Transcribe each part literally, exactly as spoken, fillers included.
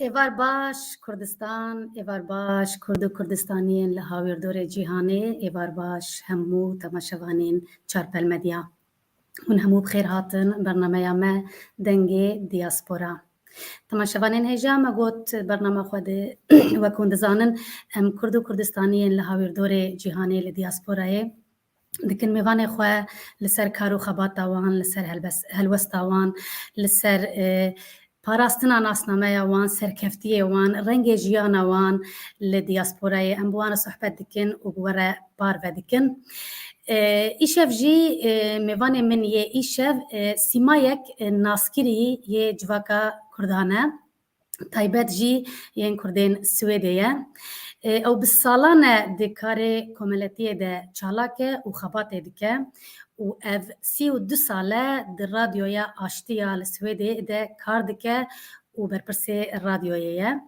Êvar baş Kurdistan, êvar baş Kurd û Kurdistaniyên li hawîrdorê cîhanê, êvar baş hemû temaşevanên Çarpel Medya. Hûn hemû bi xêr hatin bernameya me Dengê Diaspora. Temaşevanên hêja, me got bernama xwe de, wek hûn dizanin, em Kurd û Kurdistaniyên li hawîrdorê cîhanê li diasporayê dikin. Mêvanê xwe li ser kar û xebata wan, li ser helbes-, helwesta wan, li ser, e, parastina nasnameya wan, serkeftiyê wan, rengê jiyana wan li diasporayê, em bi wan re sohbet dikin û bi we re parve dikin. E, îşev jî, e, mêvanê min yê îşev, e, sîmayek, e, naskirî yê civaka Kurdan e. Taybet jî yên Kurdên Swêdê ye. E, ew bi salan e di karê komeletiyê de çalak e û xebatê dike û ev sî û du sal e di Radyoya Aştiya li Swêdê de kar dike û berpirsê radyoyê ye.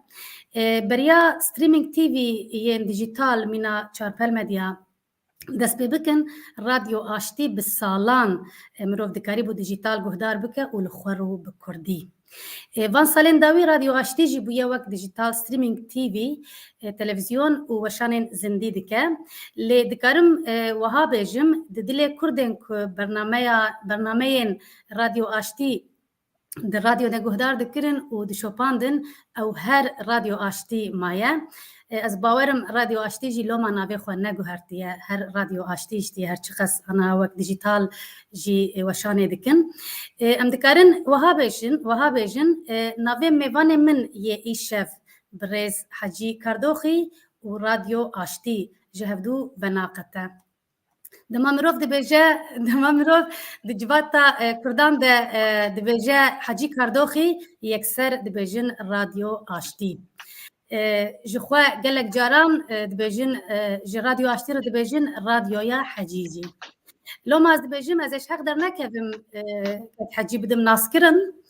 E, beriya streaming T V yên dijital mîna Çarpel Medya dest pê bikin, Radyo Aştî bi salan, e, mirov dikarîbû dijital guhdar bike û li xwe rû bi kurdî. E, van salên dawî Radyo Aştî jî bûye wek dijital streaming T V, e, televîzyon û weşanên zindî dike. Lê dikarim, e, wiha bêjim, di dilê Kurdên ku bernameya, bernameyên Radyo Aştî di radyo de guhdar dikirin û dişopandin, ew her Radyo Aştî maye. E, ez bawerim Radyo Aştî jî loma navê xwe neguhertiye, her Radyo Aştî jî, her çiqas ana wek dijital jî, e, weşanê dikin. E, em dikarin wiha bêjin, wiha bêjin, e, navê mêvanê min yê îşev birêz Hecî Kardoxî û Radyo Aştî ji hevdû venaqete. Dema mirov dibêje, dema mirov di civata, e, Kurdan de, e, dibêje Hecî Kardoxî, yekser dibêjin Radyo Aştî. E, ji xwe gelek caran, e, dibêjin, e, ji Radyo Aştî re dibêjin Radyoya Hecî jî. Loma ez dibêjim, ez ê ji heq dernekevim, e, kek Hecî bidim naskirin.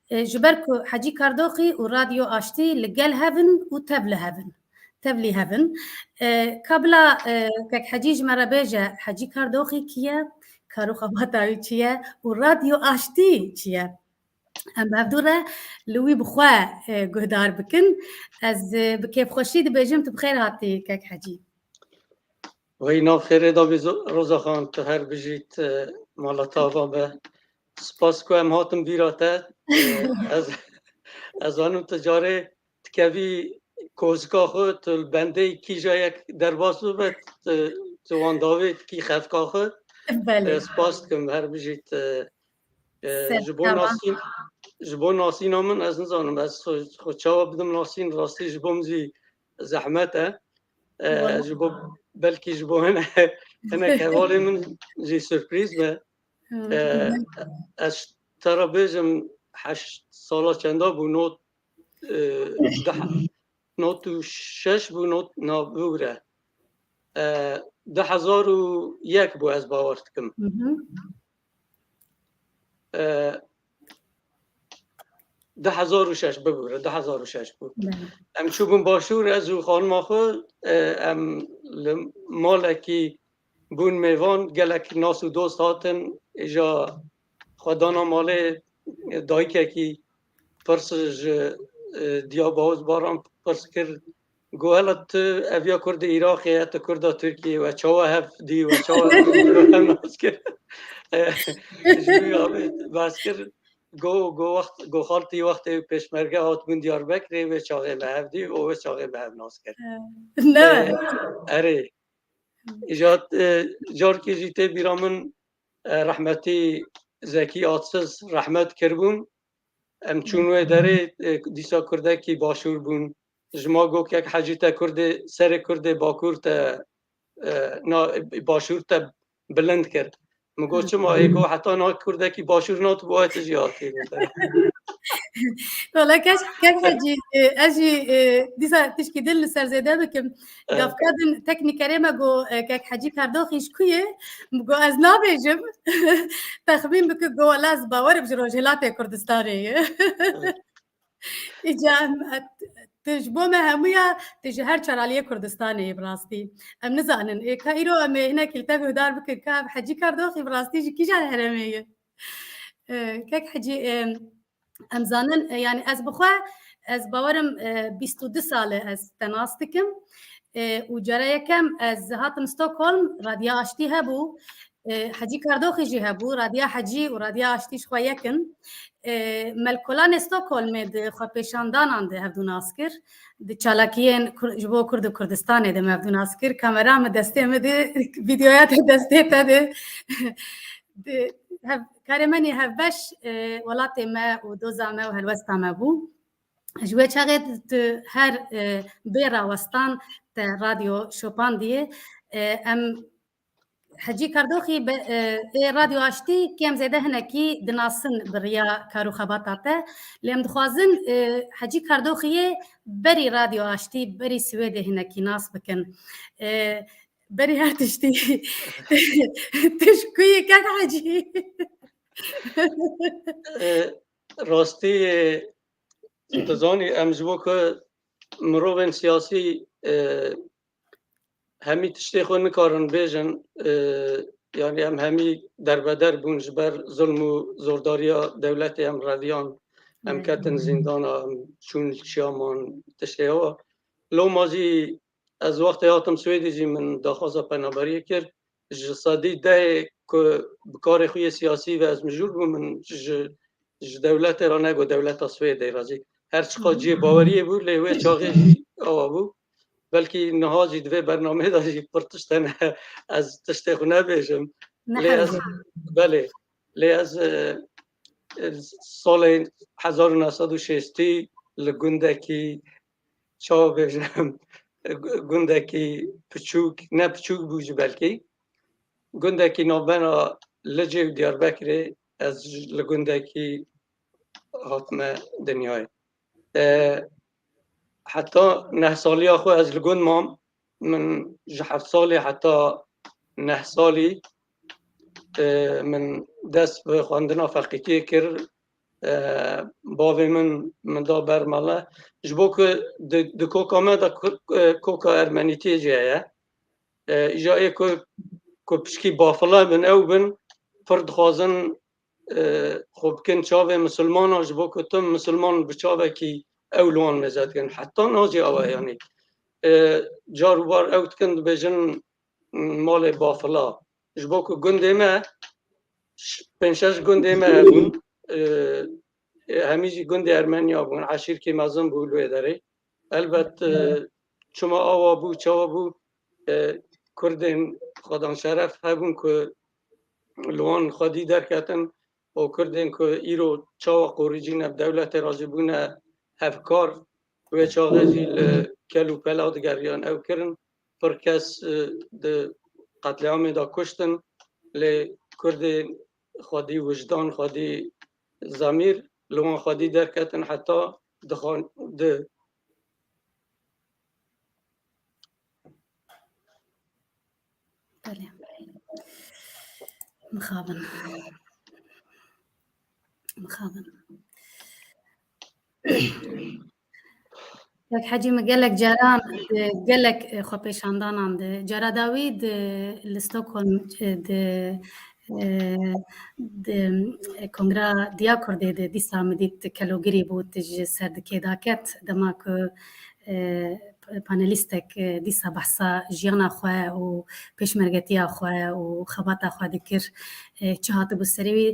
E, ji ber ku Hecî Kardoxî û Radyo Aştî li gel hev in û tev li hev in. Tevlî hev in. E, ka bila, e, kek Hecî ji me re bêje, Hecî Kardoxî kî ye, kar û xebata wî çi ye û Radyo Aştî çi ye? Em bi hevdû re li wî bi xwe, e, guhdar bikin. Ez, e, bi kêfxweşî dibêjim, tu bi xêr hatî kek Hecî. Wey nav xêrê dabî Zo-, Roza Xan, tu her bijît, e, mala te ava be. Spas ku em hatin bîra te. E, ez, ez zanim tu carê dikevî kozika xwe, tu li bendê kîja yek derbas bibe, tu, tu wan davê dikî xefka xwe. Belê. E, spas dikim, her bijît, e, e, Ser ji bo çava. Nasîn, ji bo nasîna min ez nizanim, ez xwe, xwe çawa bidim nasîn, rastî ji bo min zî zehmet e. E, Wala. Ji bo, belkî ji bo hine, hinek hevalê min jî surprîz be. Hı. E, ez te re bêjim, heşt sala çenda bû, not, e, deh, not û şeş bû, not, na, bibire. E, du hezar û yek bû, ez bawer dikim. Hı hı. E, du hezar û şeş, bibûre, du hezar û şeş bû. Belê. Em çûbûn başûr, ez û xanima xwe, e, em li malekî bûn mêvan, gelek nas û dost hatin, îja xwe dana malê, e, dayikekî pirs ji, e, Diya Bawuz Baran pirs kir, got, "Hela tu ev ya Kurdê Iraqê ye, tu Kurda Tirkiyê, we çawa hev dî, we çawa hev nas kir?" E, ji wî avê behs kir, got, got, wext, got, xaltî wextê pêşmerge hatibûn Diyarbekirê, wê çaxê me hev dî û wê çaxê me hev nas kir. Ne. E, erê. Îja, e, carkê jî tê bîra min, e, rehmetî Zekî Atsiz rehmet kiribûn. Em çûn wê derê, e, dîsa kurdekî başûr bûn. Ji ma got, "Kek Hecî, te Kurdê, serê Kurdê Bakur te, e, na, Başûr te bilind kir." Min got, "Çima?" Ê got, "Heta na kurdekî başûr nat bû, tu jî hatî." Wala kek, kek Hecî, e, ez jî, e, dîsa tişkî din li ser zêde bikim. Evet. Gavka din teknîkerê me got, e, kek Hecî Kardoxî ji ku ye? Min got, "Ez nabêjim." Texmîn bike, got, "Wala ez bawerim ji Rojhilatê Kurdistanê ye." Evet. Îca em, e, tu ji bo me hemûya, tu ji her çar aliyê Kurdistanê yê bi rastî. Em nizanin. Ê, ka îro em ê hinekî li te guhdar bikin, ka ev Hecî Kardoxî bi rastî ji kîjan herêmê ye? E, kek Hecî, e, em zanin, e, yanî ez bi xwe, Ez bawerim, e, bîst û du sal e ez te nas dikim. E, û cara yekem ez hatim Stockholm, Radya Aştî hebû. E, Hecî Kardoxî jî hebû. Radya Hecî û Radya Aştî ji xwe yek in. E, me li kolanê Stockholmê di xwepêşandanan de hevdû nas kir. Di çalakiyên Kur-, ji bo Kurd û Kurdistanê de me hevdû nas kir. Kamera min destê min de, vîdeoya te destê te de. Di hev-, karê me nê hevbeş, e, welatê me û doza me û helwesta me bû. Ji wê çaxê tu her, e, bê rawestan te radyo şopandiyê. E, em Hecî Kardoxî be, e, ê Radyo Aştî kêm zêde hinekî dinasin bi riya kar û xebata te. Lê em dixwazin, e, Hecî Kardoxiyê berî Radyo Aştî, berî Swêdê hinekî nas bikin. E, berî her tiştî. Tu ji ku yî kek Hecî? E, rastî, e, tu zanî, em ji bo ku mirovên siyasî, e, hemî tiştê xwe nikarin bêjin, e, yanî em hemî derbeder bûn ji ber zulm û zordariya dewletê, em reviyan, em ketin zîndana, em çûn li çiyaman, tiştê hewa. Loma jî ez wextê hatim Swêdê jî min daxwaza penaberiyê kir. Ji sedî dehê ku bi karê xwe yê siyasî ve ez mijûl bûm, min ji, ji dewletê re ne, got dewleta Swêdê re jî. Her çiqa cihê baweriyê bû, lê wê çaxê jî awa bû. Belkî niha jî di vê bernameyê de jî pir tişt hene, ez tiştê xwe nebêjim. Lê ez, belê, lê ez, e, e, salên hezar û neh sed û şêstî li gundekî, çawa bêjim, gu-, gundekî piçûk, ne piçûk bû jî belkî, gundekî navbena Licê û Diyarbekirê, ez ji, li gundekî hatime dinyayê. E, heta neh saliya xwe ez li gund mam, min ji heft salî heta neh salî, e, min dest bi xwendina feqîtiyê kir. E, bavê min, min da ber mele. Ji bo ku di, di koka me de ku-, e, koka ermenîtiyê jî heye. E, îja ê ku, ku pişkî bafile bin, ew bin, pir dixwazin, e, xwe bikin çavê misilmanan, ji bo ku tim misilman bi çavekî ew li wan mêze dikin. Heta niha jî ew e, yanî. E, car û bar ew dikin, dibêjin, malê bafila. Ji bo ku gundê me ş-, pênc şeş gundê me hebûn, e, e, hemî jî gundê Ermeniya bûn, eşîrkê mezin bû li wê derê. Elbet, e, çima awa bû, çawa bû, e, Kurdên xwedan şeref hebûn ku li wan xwedî derketin û Kurdên ku îro çawa qorîcî ne, bi dewletê re jî bûne hevkar, wê çaxê jî li kel û pela digeriyan ew kirin. Pir kes, e, di qetlîamê de kuştin, lê Kurdên xwedî wijdan, xwedî zemîr li wan xwedî derketin heta dixan-, di Belê. Mixabin. Mixabin. Kak Hecî, min gelek caran, e, gelek, e, xwepêşandanan de, cara dawî de li Stockholm, e, de, e, de, e, Kongra Diya Kurdê de dîsa min dît kelogirî bû, tu ji ser dikê daket, dema ku, e, panelîstek, e, dîsa behsa jiyana xwe û pêşmergetiya xwe û xebata xwe dikir, e, çi hatibû serê wî,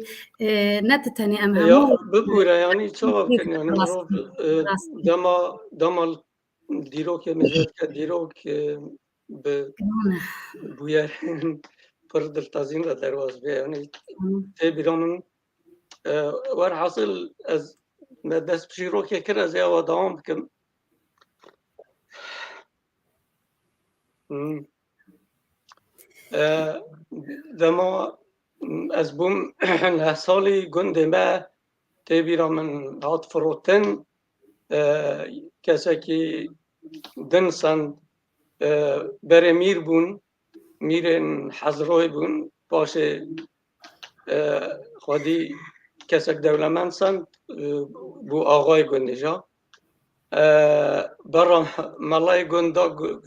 e, ne tu tenê, em hemû, bibûre, yanî çawa bikin, yanî mirov, e, dema, dema dîrokê mêze dike, dîrok, e, bi bûyerên pir diltezîn re derbas bê, yanî tê bîra min, e, werhasil ez me dest bi çîrokê kir, ez ê ewa dewam bikim. Hmm. E, dema ez bûm neh salî, gundê me tê bîra min hat firotin. E, kesekî din send, e, berê mîr bûn, mîrên Hezroyê bûn, paşê, e, xwedî kesek dewlemend send, e, bû axayê gundê ja. E, berra melayê gund da gu-,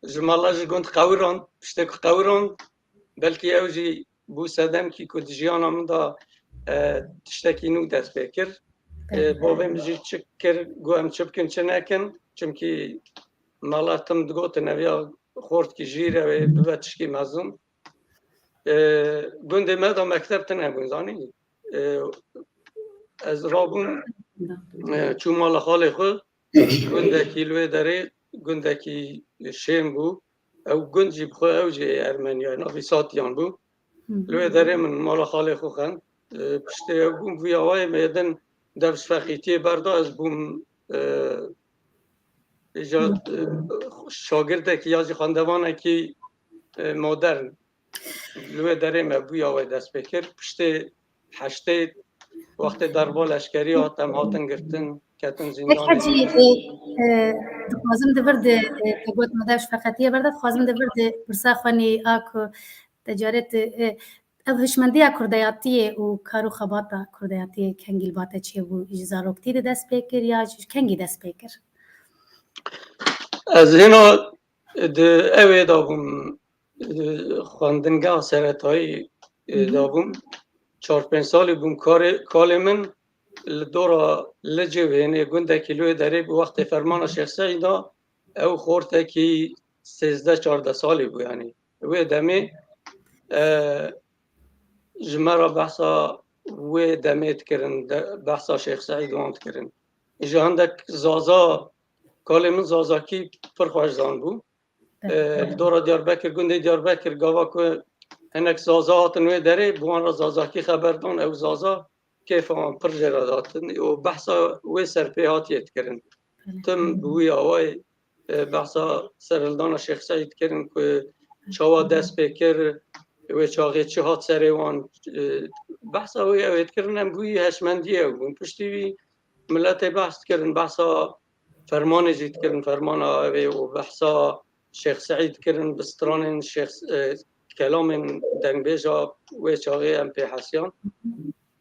ji mela ji gund qewirand, tiştek qewirand, belkî ew jî bû sedemkî ku di jiyana min de, e, tiştekî nû dest pê kir. E, bavê min jî çi kir, got em çi bikin, çi nekin. Çimkî mala tim digotin ev ya xortkî jîr e, wê bibe tişkî mezin. E, gundê me de mekteb tune bûn, zanî. E, ez rabûm, e, çûm mala xalê xwe, gundekî li wê derê, gundekî şên bû. Ew gund jî bi xwe ew jî Ermeniya, navî Satiyan bû. Li wê derê min mala xalê xwe xwend. E, piştê ew bûm vî awayê me din dev ji feqîtiyê berda, ez bûm, e, îja, e, şagirdekî ya jî xwendevanekî, e, modern. Li wê derê me bûya wê dest pê kir. Piştê heştê wextê derba leşkerî hat, em hatin girtin, ketin zîndanê. Hecî, e, e, dixwazim di vir de, e, te got me dev ji feqetiyê berda, dixwazim di vir de pirsa xwenî a ku te carê tu, e, ev hişmendiya kurdeyatiyê û kar û xebata kurdeyatiyê kengî li ba te çêbû, ji zaroktî de dest pê kir ya ji kengî dest pê kir? Ez hêna di ewê de bûm, xwendingeha seretayî, e, Hı hı. de bûm. Çar pênc salî bûm karê, kalê min li dora Licê û hênê gundekî li wê derê bi wextê fermana Şêx Seîd de ew xortekî sêzdeh çardeh salî bû, yanî wê demê, e, ji me re behsa wê demê dikirin, de, behsa Şêx Seîd wan dikirin. Ji hindek Zaza, kalê min Zazakî pir xweş zanbû. E, li dora Diyarbekir, gundê Diyarbekir, gava ku hinek Zaza hatin wê derê, bi wan re Zazakî xeber dan, ew Zaza kêfa wan pir jê re dihatin û behsa wê serpê hatiye dikirin. Belê. Tim bi wî awayî, e, behsa serhildana Şêx Seîd dikirin ku çawa dest pê kir, wê çaxê çi hat serê wan, e, behsa wê ew ê dikirin, em bi wî hişmendiyê ew bûn. Piştî wî miletê behs dikirin, behsa fermanê jî dikirin, fermana ev ê û behsa Şêx Seîd dikirin, bi stranên Şêx, e, kelamên dengbêja wê çaxê em pê hesiyan.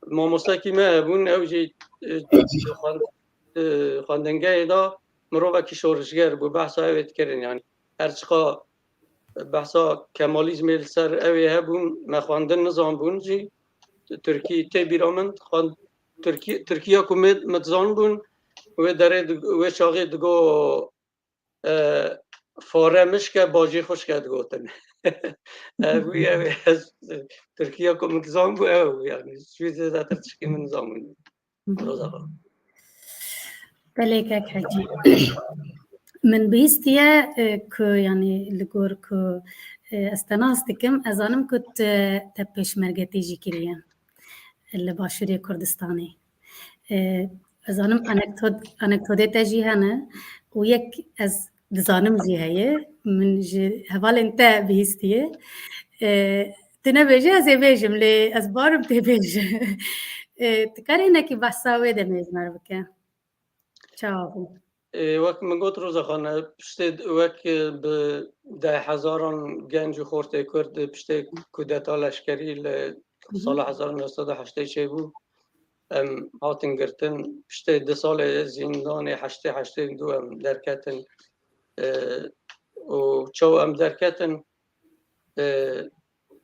Mamostekî me hebûn, ew jî, e, xwend-, e, xwendingehê de mirovekî şorişger bû, behsa ew ê dikirin, yanî her çiqa behsa Kemalîzmê li ser ew ê hebûn, me xwendin nizanbûn jî, Tirkî tê bîra min, xwend-, Tirkî-, Tirkiya ku me, me dizanbûn, wê derê di-, wê çaxê digo, e, fare mişke, bajê xwişke digotin. E, wî ew ê ez Tirkiya ku min dizanbû ew, yanî ji wî zêdetir tişkî min nizanbûn. Hı hı. Roza xwe. Belê kek Hecî. Min bihîstiye, e, ku, yanî li gor ku, e, ez te nas dikim, ez zanim ku tu, te pêşmergetî jî kiriye li Başûrê Kurdistanê. E, ez zanim anekdot-, anekdotê te jî hene û yek ez dizanim jî heye. Min ji hevalên te bihîstiye. E, tu nebêje ez ê bêjim, lê ez barim tê bêje. E, tu karê hinekî behsa wê demê ji me re bike? Çawa bû? E, wek min got Roza Xan, e, piştê wek, e, bi deh hezaran genc û xortê Kurd, e, piştê kudeta leşkerî li Hı hı. sala hezar û neh sed û heştê çêbû, em hatin girtin. Piştê du salê zîndanê heştê heştê û du em derketin. E, û çawa em derketin, e,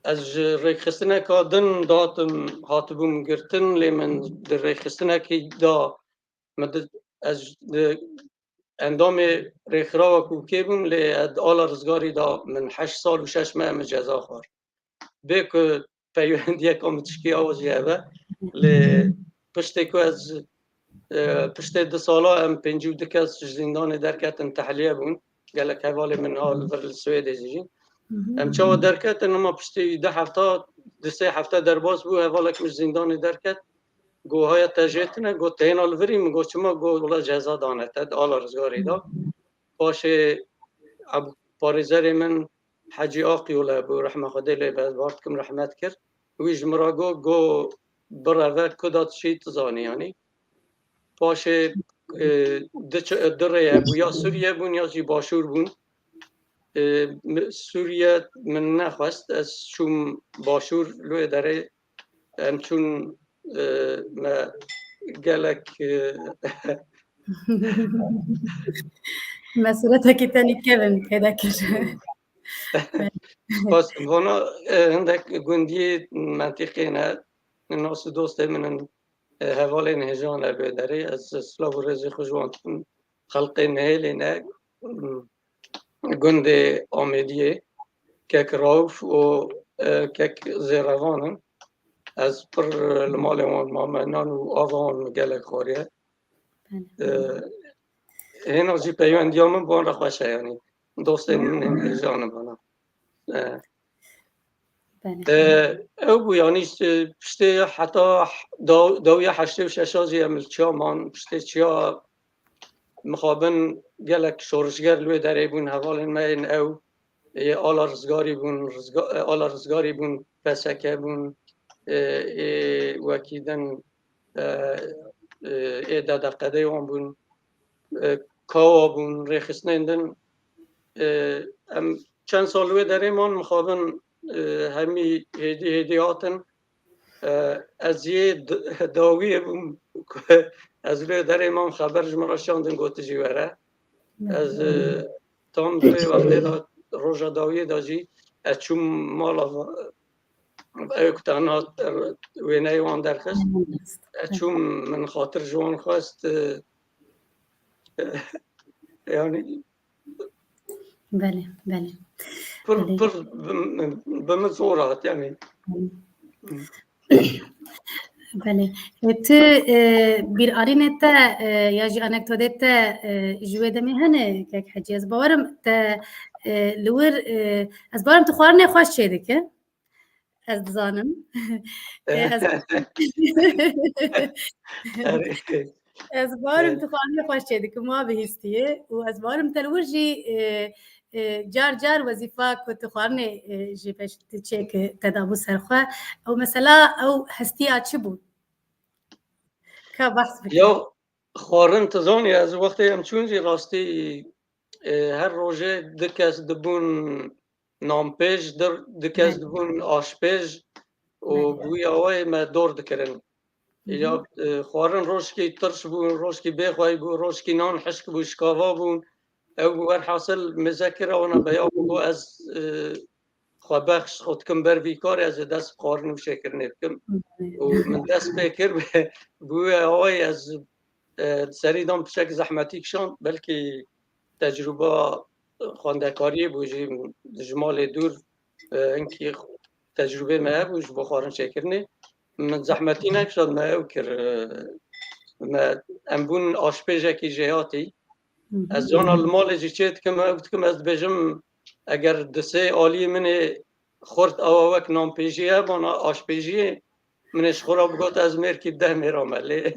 ez ji rêkxistineka din dihatim, hatibûm girtin, lê min di rêkxistinekî da, min di, ez di endamê rêxirawa ku kê bûm, lê di ala rizgarî da min heşt sal û şeş meh min ceza xwar. Bê ku peywendiyeka min tişkî awa jî hebe, lê piştê ku ez, e, piştê du sala em pêncî û du kes ji zîndanê derketin, tehliye bûn. Gelek hevalê min a li vir li Swêdê jî. Hı hı. Em çawa derketin, hema piştî du hefta, du sê hefte derbas bû, hevalek min ji zîndanê derket. Got, haya te jê tune? Got, te hêna li virî? Min got, çima? Got, wela ceza dane te, di ala rizgarî da. Paşê Ebû parêzerê min Hecî Aqyol hebû, rehma Xwedê lê be, ez bar dikim, rehmet kir. Wî ji min re got, got, bireve, ku da tu çi tu zanî, yanî. Paşê, e, du ç-, du rê hebû, ya Sûriye bûn, ya jî Başûr bûn. E, mi-, Sûriye min nexwest, ez çûm Başûr, li wê derê em çûn, e, me gelek, e, Mesuretekî tenî kevin pêde kir. Spas. Vana, e, hindek gundiyê mentîqê ne, nas û dostê min in, e, hevalên hêja ne bê derê. Ez silav û rêzê xwe ji wan dikim. Xelqê Nihêlê ne, gundê Amêdiyê, kek Rauf û, e, kek Zêrevan in. Ez pir, e, li malê wan mame, nan û ava wan min gelek xwariye. Belê. E, hêna jî peywendiya min bi wan re xweş e, yanî dostên min hêja ne bana. E, Belê. E, ew bû, yanî, işte, piştê heta daw-, dawiya heştê û şeşa jî em li çiya man, piştê çiya mixabin gelek şorişger li wê derê bûn, hevalên me yên ew, ê Ala Rizgarî bûn, Rizga-, e, Ala Rizgarî bûn, P S K bûn, e, ê wekî din, e, e, ê D D Q D wan bûn, e, Kawa bûn, rêxistinên din, e, em çend sal li wê derê man, mixabin, e, hemî hêdî hêdî hatin. E, ez yê d-, dawiyê bûm, ez li wê derê mam, xeber ji min re şandin, got tu jî were. Ez, e, tam di wê wextê de, roja dawiyê de jî ez çûm mala va-, ew ku te niha wêneyê wan derxist. Ez çûm, min xatir ji wan xwest, e, yanî Belê, belê. Pir, Belê. pir bi, bi min zor hat, yanî. Belê. Belê. E, tu, e, bîralînê te, e, ya jî anekdotê te, e, ji wê demê hene, kek Hecî? Ez bawerim te, e, li wir, e, ez bawerim tu xwarinê xweş çêdike. Ez dizanim. E, ez Erê. Ez bawerim Erê. tu xwarinê xweş çêdikim, wa bihîstiye. Û ez bawerim te li wir jî, e, e, car car wezîfa ku tu xwarinê, e, jê pêş diçê ki te dabû ser xwe. Ew mesela, ew hestiya çi bû? Ka behs bike. Ya, xwarin, tu zanî, ez wextê em çûn jî rastî, e, her rojê du kes dibûn nanpêj, dir-, du kes Belê. dibûn aşpêj û Belê. bi wî awayê me dor dikirin. Hı hı. Ya, e, xwarin rojkî tirş bû, rojkî bêxweyî bû, rojkî nan hişk bû, şikava bûn. Ew werhasil mêze kir, wana beya bû, ez, e, xwebexş xwe dikim ber vî karê, ez ê dest bi xwarin û şêkirinê bikim. Hı hı. Û min dest pê kir, bi wê awayê ez, e, serî dan piçek zehmetî kişand, belkî tecrûba xwendekariyê bû jî, ji malê dûr, e, hinkî tecrûbê me hebû ji bo xwarin çêkirinê. Min zehmetî nekişand, me ew kir, e, me, em bûn aşpêjekî jêhatî. Hı hı. Ez zana li malê jî çê dikim, ew dikim, ez dibêjim, eger di sê aliyê min ê xurt ewa wek nanpêjî hebana aşpêjiyê, min ê ji xwe re bigot, ez mêrkî deh mêra me lê.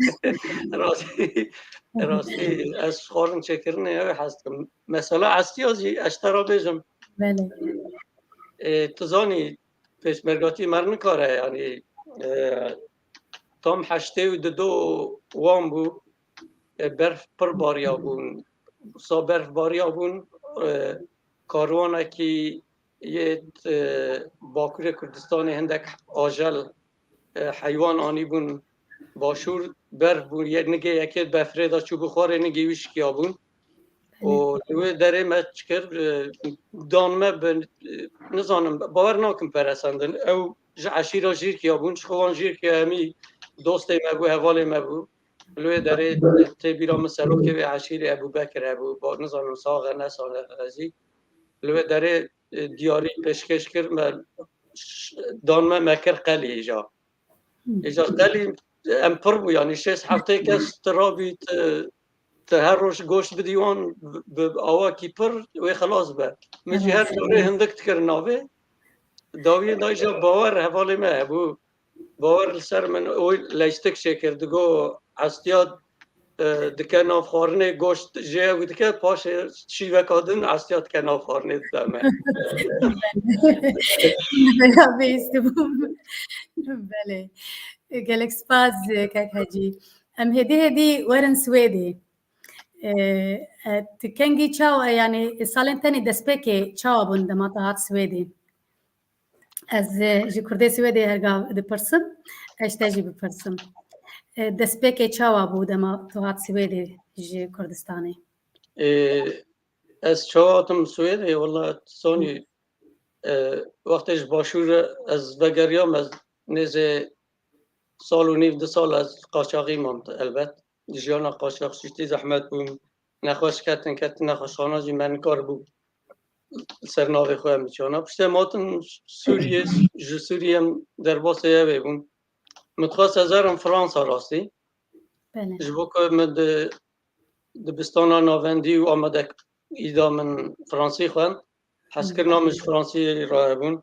Rastî, rastî ez ji xwarin çêkirinê ew ê hez dikim. Mesela hestiya jî ez ji te re bêjim. Belê. Ê, tu zanî, pêşmergatî mer nikare, yanî, e, tam heştê û du do wan bû, e, berf pir bariya bûn. Sa berf bariya bûn, e, karwanekî yê, e, Bakurê Kurdistanê hindek ajel, e, heywan anîbûn başûr, berf bûn, ye-, nigê yekê berfirê de çûbû xwarê, nigê wî şikiyabûn. Û li wê derê me çi kir, e, dan me bi, e, nizanim, bawer nakim peresandin. Ew ji eşîra Jîrkiya bûn, ji xwe wan Jîrkiya hemî dostê me bû, hevalê me bû. Li wê derê tê bîra min serokê wê eşîrê Ebû Bekir hebû, ba nizanim sax e, ne sax e, ez jî. Li wê derê, e, diyarî pêşkêş kir, me ş-, dan me, me kir qelî îja. Îja qelî em pir bû, yanî şêst heftê kes tu rabî, tu, tu her roj goşt bidî wan bi, bi awakî pir, wê xelas be. Min jî her Xelas. Carê hindik dikir navê. Dawiyê da îja bawer hevalê me hebû. Bawer li ser min û leyştik çêkir, digo hestiya, e, dike nav xwarinê, goşt jê ew dike, paşê şîveka din hestiya dike nav xwarinê dide me. Bela bihîstibûm. Belê. Gelek spas, kek Hecî. Em hêdî hêdî werin Swêdê. E, e, tu kengî çawa, yanî salên tenê destpêkê çawa bûn dema tu hat Swêdê? Ez, e, ji Kurdê Swêdê her gav dipirsim, ez ji te jî bipirsim. E, destpêkê çawa bû dema tu hat Swêdê ji Kurdistanê? E, ez çawa hatim Swêdê? Wela, sonî, e, wextê ji başûr ez vegeriyam, ez nêzê sal û nîv, du sal ez qaçaxî mam elbet. Jiyana qaçaxçî tî zehmet bû. Nexweş ketin, ketin nexweşxana jî me nikaribû li ser navê xwe em biçana. Piştî em hatin Sûriyê, ji Sûriyê em derbasê evê bûn. Min dixwest ez herim Fransa rastî. Belê. Ji bo ku min di dibistana navendî û amadekî de min fransî xwend. Hezkirina min ji fransî re hebûn.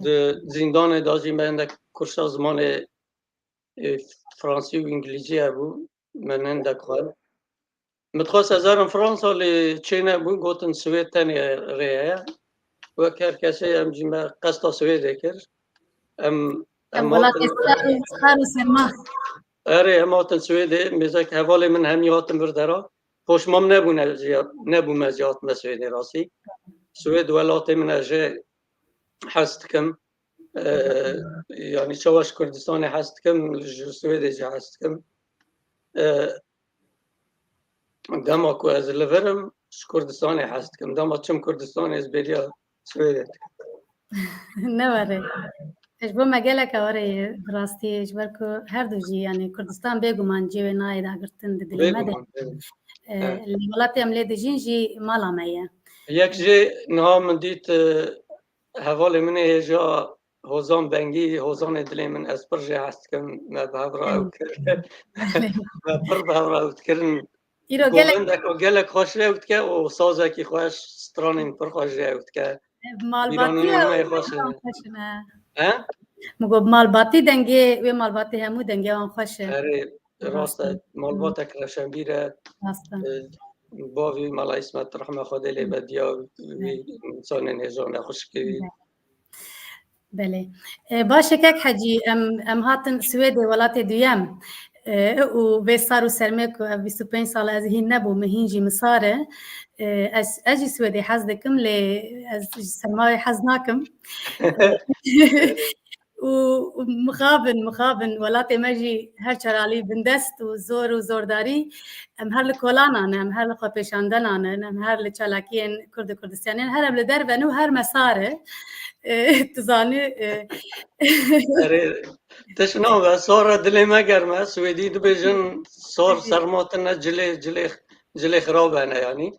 Di zîndanê de jî me hindek kursa zimanê, e, fransî û îngilîzî hebû. Min hindek xwend. Min dixwest ez herim Fransa, lê çênebû, gotin Swêd tenê rê heye. Wek her kesê em jî me qesta Swêdê kir. Em, em Em welatê hatin ser û xar û serma. Erê, em hatin Swêdê, mêzek hevalê min hemî hatin vir dera. Poşmam nebûne ziya-, nebûme ziya hatime Swêdê rastî. Swêd welatê min e, jê hez dikim. E, yanî çawa ji Kurdistanê hez dikim, ji Swêdê jî hez dikim. E, dema ku ez li vir im, ji Kurdistanê hez dikim. Dema çim Kurdistanê, ez bêriya Swêdê dikim. Ne were. Ji bo me gelek eware ye, bi rastî, ji ber ku her du jî, yanî Kurdistan bêguman cihê wê nayê dagirtin di dilê me de. Bêguman, bêguman. E, Evet. Li welatê em lê dijîn jî mala me ye. Yek jê niha min dît, e, hevalê min ê hêja Hozan Bengî, Hozanê dilê min, ez pir jê hez dikim, me bi hev re ew kir. Me pir bi hev re ew dikirin. Îro gelek Govendek û gelek xweş rê ew dike û sazekî xweş, stranên pir xweş rê ew dike. Malbatî Bîranînên me yê xweş e. Xweş in, he. He? Min got malbatî dengê, wê malbatî hemû dengê wan xweş e. Erê, rast e. Rast e. Malbatek reşenbîr e. Rast e. E, bavî Mela Îsmet rehma Xwedê lê be diya wî, Evet. Însanên hêja ne xwişkê wî. Evet. Belê. E, baş e kek Hecî, em, em hatin Swêdê, welatê duyem. E, û vê sar û sermê ku ev bîst û pênc sal ez hîn nebûm, hîn jî min sar e. E, ez, ez jî Swêdê hez dikim, lê ez ji sermayê hez nakim. Û mixabin, mixabin, welatê me jî her çaralî bindest û zor û zordarî. Em her li kolanan in, em her li xwepêşandenan in, em her li çalakiyên Kurd û Kurdistanê in, her em li derve ne û her me sar e. E, tu zanî, e, Erê, tişt nabe, sar e, dilê me germ e, Swêdî dibêjin, sar serma tune, cilê, cilê, cilê xirab hene, yanî.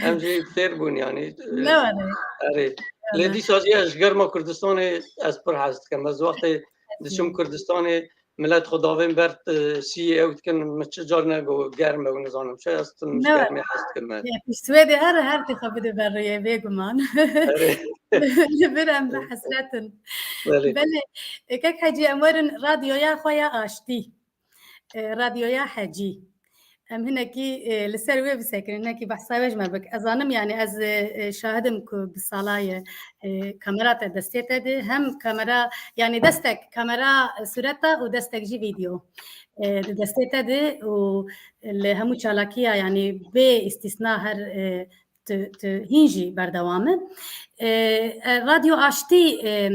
Em jî fêr bûn, yanî. Ne were. Erê. Lê Were. Dîsa jî ez ji germa Kurdistanê ez pir hez dikim. Ez wextê diçim Kurdistanê, milet xwe davên ber, e, siyê ew dikin, min çi car nego germ e û nizanim çi, ez tim ji Ne germê hez dikim me. Ya, pişt Swêdê her, her tê xwe bide ber rûyê, bêguman. Erê. Li vir em bi hesret in. Belê. Belê, e, kek Hecî, em werin radyoya xwe ya aştî. E, radyoya Hecî. Em hinekî, e, li ser wê bisekirin, hinekî behsa wê ji me bik. Ez zanim, yanî ez, e, e, şahid im ku bi sala ye, e, kamera te destê te de, hem kamera, yanî destek kamera, e, sureta û destek jî vîdeo, e, di destê te de û li hemû çalakiya, yanî bê îstîsna her, e, tu, tu hîn jî berdewam e. E, e, Radyo Aştî, e,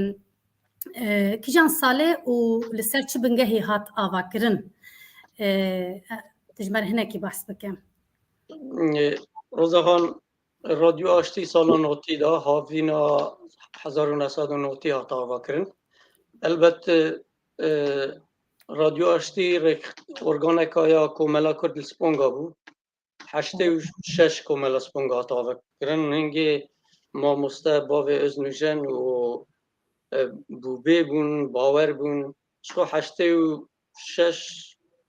e, kîjan salê û li ser çi bingehê hat avakirin? E, e, tu ji me re hinekî behs bike. E, Roza Xan, Radyo Aştî sala notî de, havîna hezar û neh sed û notî hat avakirin. Elbet, e, Radyo Aştî rêk organeka ya Komela Kurd li Sponga bû. Heştê û şeş Komela Sponga hat avakirin. Hingê mamoste bavê Öznûjen û, e, Bûbê bûn, Bawer bûn. Ji xwe heştê û şeş,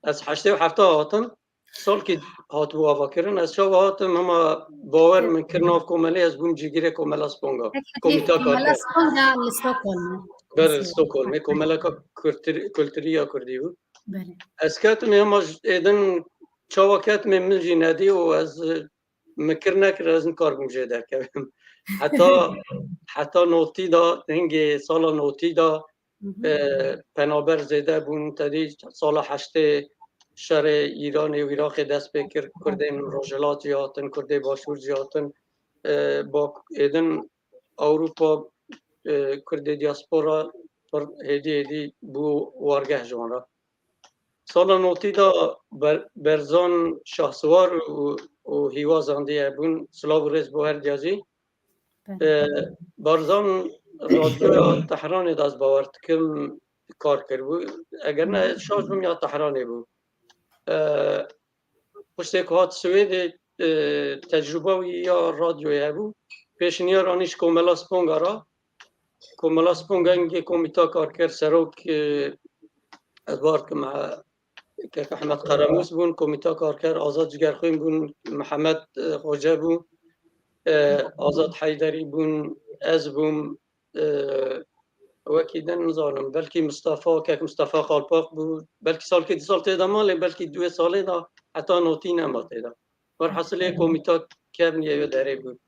ez heştê û heft hatim. Salkî hatibû avakirin. Ez çawa hatim, hema Bawer min kir nav komelê, ez bûm cîgirê Komela Sponga. Peki, Komîta Komela Karker. Sponga li Stockholm. Ber li Stockholmê, Komela Ka-, Kultur-, Kulturî ya Kurdî bû. Belê. Ez ketim, hema êdin çawa ketimê min jî nedî û ez, e, min kir nekir, ez nikaribûm jê derkevim. Heta, heta notî da, hingê sala notî da, Hı hı. e, penaber zêde bûn. Tedî sala heştê şerê Îranê û Iraqê dest pê kir. Kurdên Rojhilat jî hatin, Kurdê Başûr jî hatin. E, bak, êdin Ewropa, e, Kurdê diaspora pir hêdî hêdî bû wargeh ji wan re. Sala notî de Ber-, Berzan Şahsiwar û, û Hîwa Zandiye bûn. Silav û rêz bo her diya jî. Belê. E, Barzan radyoya Tehranê de ez bawer dikim, kar kiribû. Eger ne şaş bûm ya Tehranê bû. E, Piştê ku hat Swêdê, e, tecrûba wî ya radyoyê hebû, pêşniyar anî ji Komela Sponga re. Komela Sponga hingê Komîta Karker serok, e, ez bar kim, e, Kek Ehmed Qeremûs bûn, Komîta Karker Azad Cigerxwîn bûn, Mihemed, e, Xoce bû, e, Azad Heyderî bûn, ez bûm, e, wekî din nizanim, belkî Mistefa, Kek Mistefa Qalpaq bû, belkî salkê du sal tê de ma, lê belkî duê salê de heta notî nema tê de. Werhasilê komîta kevnî ye derê bû.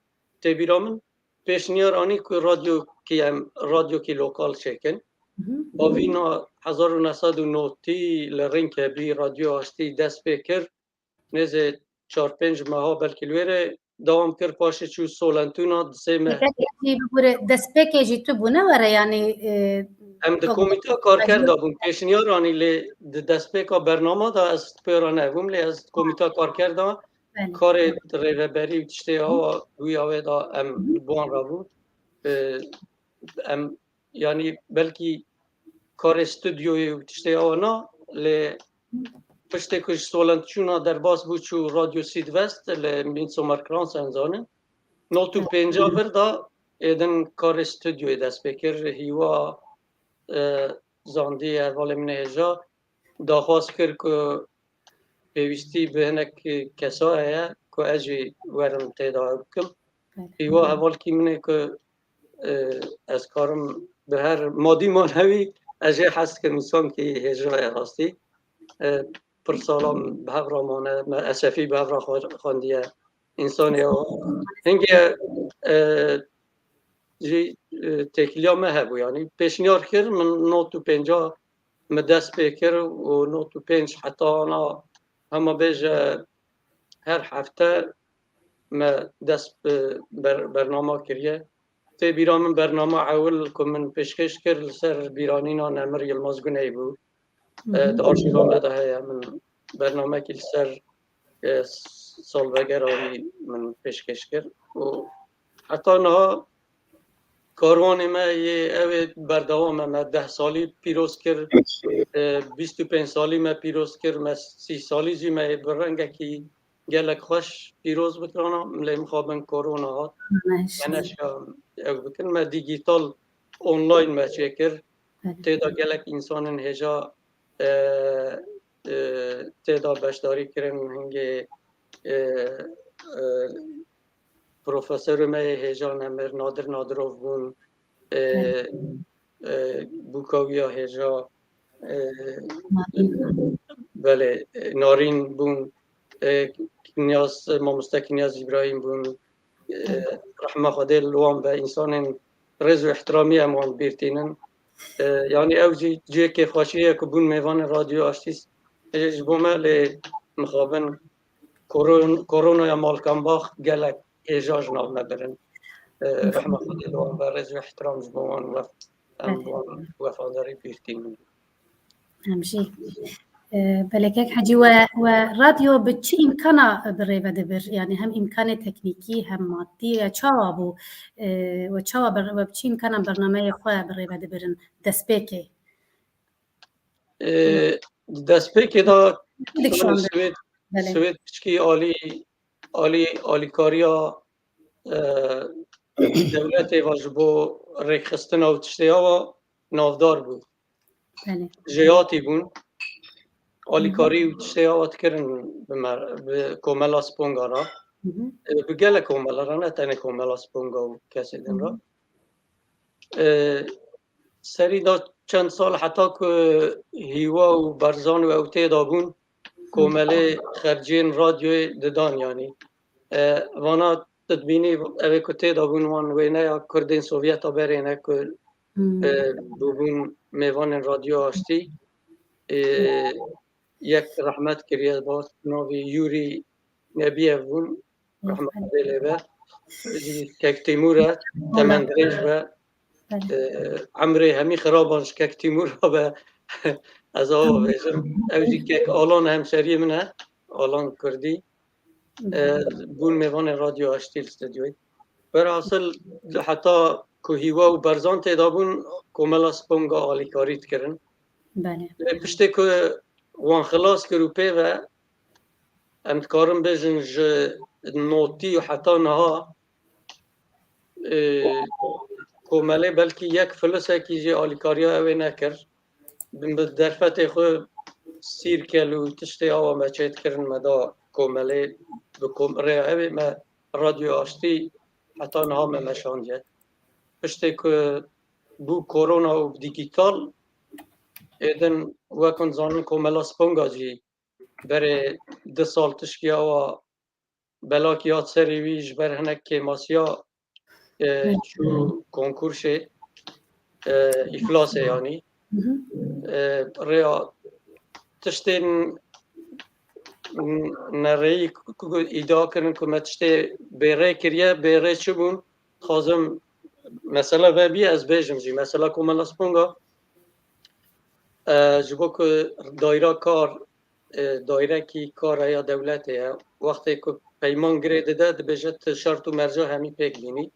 Tê bîra min, pêşniyar anî ku radyokî em, radyokî lokal çêkin. Bavîna hezar û neh sed û notî li Rinkebî Radyo Aştî dest pê kir. Nêzê çar pênc meha belkî li wê re dewam kir, paşê çû Solentûna di sê meh. Peki, bibûre, destpêkê jî tu bûne were, yanî, e, Em di komîta karker de bûn. Pêşniyar anî lê di destpêka bernama de ez pê re nebûm, lê ez di komîta karker de Belê. karê rêveberî û tiştê awa wî awê de em bi wan re bû. E, em, yanî belkî karê studyoyê û tiştê awa na, lê piştê ku ji Solent çûna derbas bû, çû Radyo Sîdvest li Midsomerkranz, em zanin. Not û pênca vir de êdin karê studyoyê dest pê kir. Hîwa, e, zandî, hevalê min ê hêja daxwaz kir ku pêwîstî bi hinek kesa heye ku ez jî werim tê de ew bikim. Hîwa hevalkî min ê ku, e, ez karim bi her madî manewî ez jê hez dikim, însankî hêja ye rastî. E, pir sala min bi hev re mane, me Esefî bi hev re xwe-, xwendiye. Însanê o hingê, e, jî, e, têkiliya me hebû, yanî pêşniyar kir, min not û pênca me dest pê kir û not û pênc heta ana hema bêje her hefte me dest bi ber-, bernama kiriye. Tê bîra min bernama ewil ku min pêşkêş kir li ser bîranîna Nemir Yilmaz Guney bû. E, di arşîva me de heye. Min bernamekî li ser, e, salvegera wî min pêşkêş kir û heta niha karwanê me yê ew ê berdewam e. Me deh salî pîroz kir, e, bîst û pênc salî me pîroz kir, me sî salî jî me yê bi rengekî gelek xweş pîroz bikirana, lê mixabin korona hat. Me neşiya ew bikin. Me dîgîtal online me çêkir. Tê de gelek însanên hêja, e, e, tê de beşdarî kirin. Hingê, e, e, profesorê me yê hêja Nemir, Nadir Nadirov bûn, e, e, bûka wî ya hêja, e, belê, e, Narîn bûn, e, Kinyaz, Mamoste Kinyaz Îbrahîm bûn, e, rehma Xwedê li wan be, însanên rêz û îhtiramî em wan bîr tînin. E, yanî ew jî cihê kêfxweşiyê ye ku bûn mêvanên Radyo Aştî, e, ji bo me, lê mixabin koron-, koronaya Malkambax gelek hêja ji nav me birin. E, rehma Xwedê li wan be, rêz û îhtiram ji bo wan wef-, em bi wan wefadarî bîr tînin. Em jî, e, belê kek Hecî, we, we radyo bi çi îmkana bi rê ve dibir? Yanî hem îmkanê teknîkî hem maddî ya çawa bû? E, we çawa ber-, we bi çi îmkana bernameyê xwe bi rê ve dibirin? Destpêkê. E, destpêkê de Dik şu anda. Swêd, Belê. Swêd piçkî alî, alî, alîkariya, e, dewletê ve ji bo rêkxistina û tiştê awa navdar bû. Belê. Jêhatî bûn. Alîkarî û tiştê awa dikirin bi mer-, bi komela Sponga re. Hı hı. E, bi gelek komela re, ne tenê komela Sponga û kesê din re. Hı hı. E, serî da çend sal heta ku Hîwa û Berzan û ew tê de bûn, komelê xerciyên radyoyê didan, yanî. E, vana tu dibînî, ev ê ku tê de bûn, wan wêneya Kurdên Sovyeta berê ne ku, Hmm. e, bûbûn mêvanên Radyo Aştî. E, yek rehmet kiriye, bas navî Yûrî Nebiyev bûn. Rehmet Xwedê lê be. Jî kek Tîmûr e, temen dirêj be. Belê. E, emrê hemî xiraban ji kek Tîmûr be. Ez ava bêjim. Ew jî kek Alan hemşeriyê min e. Alan Kurdî. E, bûn mêvanê Radyo Aştî li stûdyoyê. Werhasil heta ku Hîwa û Berzan tê de bûn, komela Sponga alîkarî dikirin. Belê. Lê piştê ku wan xilas kir û pê ve, em dikarin bêjin ji notî û heta niha, e, komelê belkî yek filisekî jî alîkariya ew ê nekir. Bi, bi derfetê xwe sîrkel û tiştê awa me çêdikirin, me da komelê, bi kom-, rêya ew ê me Radyo Aştî heta niha me meşandiye. Piştê ku bû korona û digîtal, êdin wek hûn zanin komela Sponga jî berê du sal tişkî awa belakî hat serê wî ji ber hinek kêmasiya, e, Evet. çû konkursê, e, îflasê yanî. Hı hı. E, rêya tiştên nerêyî ku, ku îdia kirin ku me tiştê bêrê kiriye, bêrê çi bûn? Dixwazim mesela vebî ez bêjim jî. Mesela Komela Sponga, e, ji bo ku daîra kar, e, daîrekî kar e ya dewletê ye. Wextê ku peyman girê dide, dibêje tu şert û merca hemî pêk bînî.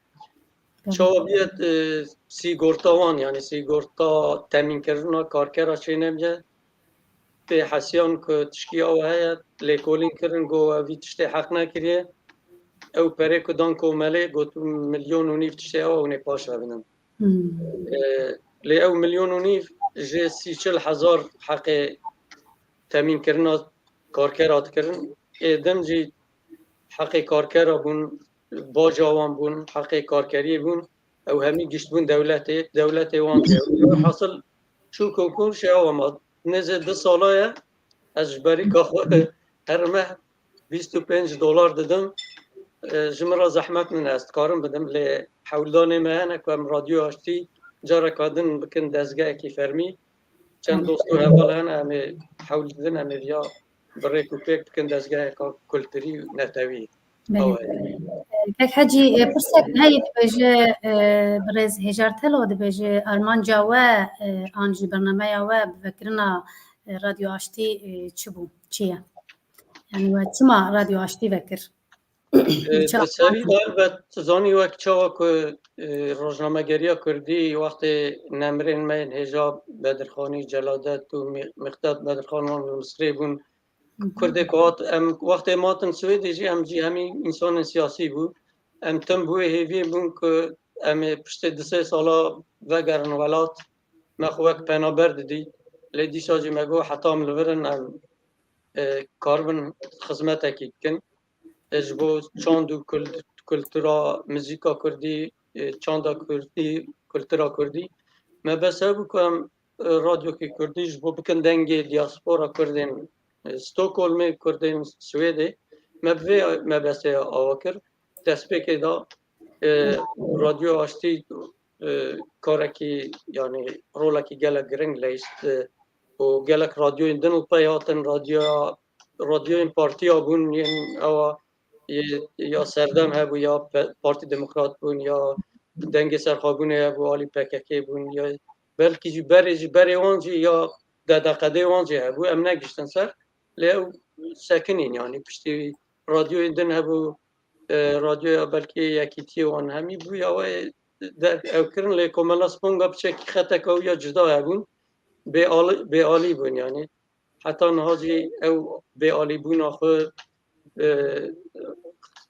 Tamam. Çawa bûye, e, sîgorta wan, yanî sîgorta temînkirina karkera çênebûye. Pê hesiyan ku tişkî awa heye, lêkolîn kirin, got, "We vî tiştê heq nekiriye." Ew perê ku dan komelê, got, "Milyon û nîv tiştê awa hûn ê paş ve bidin." Hmm. E, lê ew milyon û nîv ji sî çil hezar heqê temînkirina karkera dikirin. Ê din jî heqê karkera bûn, baja wan bûn, heqê karkeriyê bûn. Ew hemî giştbûn dewletê, dewletê wan jî. Hasil çû konkursê awa ma nêzê du sala ye, ez ji berîka xwe her meh bîst û pênc dolar didim. E, ji min re zehmet min, ez dikarim bidim, lê hewldanê me hene ku em Radyo Aştî careka din bikin dezgehekî fermî. Çend dost û heval hene, em ê hewl didin, em ê viya bi rêk û pêk bikin dezgeheka kulturî û netewî. Belê. Awa ye. Kek Hecî, e, pirsek heye dibêje, e, birêz Hêjar Telo dibêje, armanca we, e, an jî bernameya we bi vekirina, e, Radyo Aştî, e, çi bû? Çi ye? Yani we çima Radyo Aştî vekir? E, Çawa? Bi serî de elbet tu zanî wek çawa ku, e, rojnamegeriya kurdî wextê nemirên me yên hêja Bedirxanî, Celadet û Mi-, Mîqdad Bedirxan wan li Misirê bûn. Hı hı. Kurdê ku hat, em wextê me hatin Swêdê jî, em jî hemî însanên siyasî bû. Em tim bi wê hêviyê bûn ku em ê piştê du sê sala vegerin welat, me xwe wek penaber didî. Lê dîsa jî me got heta em li vir in, em, e, karibin xizmetekî bikin. E, ji bo çand û kul-, kultura, muzîka kurdî, e, çanda kurdî, kultura kurdî. Me bes hebû ku em, e, radyokê kurdî ji bo bikin dengê diaspora kurdên, e, Stockholmê, kurdên Swêdê. Me bi vê mebestê awa kir. Destpêkê de, e, Radyo Aştî, e, karekî, yanî rolekî gelek giring leyst, e, û gelek radyoyên din li pey hatin, radyoya, radyoyên partiya bûn yên ewa, yê, ya Serdem hebû, ya Pe-, Partî Demokrat bûn, ya Dengê Serxwebûnê hebû, alî P K K bûn, ya belkî jî berê, jî berê wan jî ya D D Q D wan jî hebû, em negiştin ser, lê ew sekinîn, yanî piştî wî radyoyên din hebû, e, radyoya belkî yekîtiyê wan hemî bû, ya wê derg ew kirin, lê Komela Sponga piçekî xeteka wî ya cida hebûn, bêali-, bêalî bûn, yanî heta niha jî ew bêalîbûna xwe, e,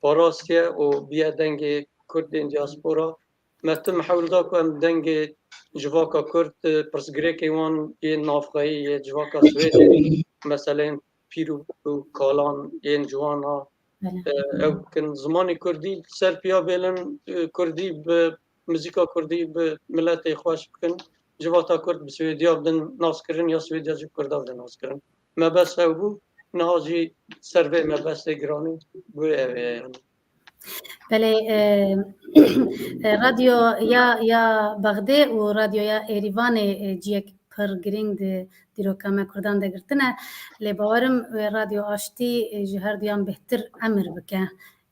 parastiye û biye dengê Kurdên diaspora. Me tim hewl da ku em dengê civaka Kurd, e, pirsgirêkê wan yên navxweyî yê civaka Swêdê, meseleyên pîr û, û kalan yên ciwana, Belê. e, ew bikin. Zimanê Kurdî ser piya bêlin, e, Kurdî bi muzîka Kurdî bi miletê xweş bikin. Civata Kurd bi Swêdiya bidin naskirin ya Swêdiya jî bi Kurda bidin naskirin. Mebest ew bû, niha jî ser vê mebestê giranî bû ev e, yanî. Belê, e, e, radyoya, ya Bexdê û radyoya Êrîvanê, e, ciyek pir girîng di dîroka me Kurdan de girtine. Lê bawerim wê Radyo Aştî, e, ji her duyan bêhtir emir bike.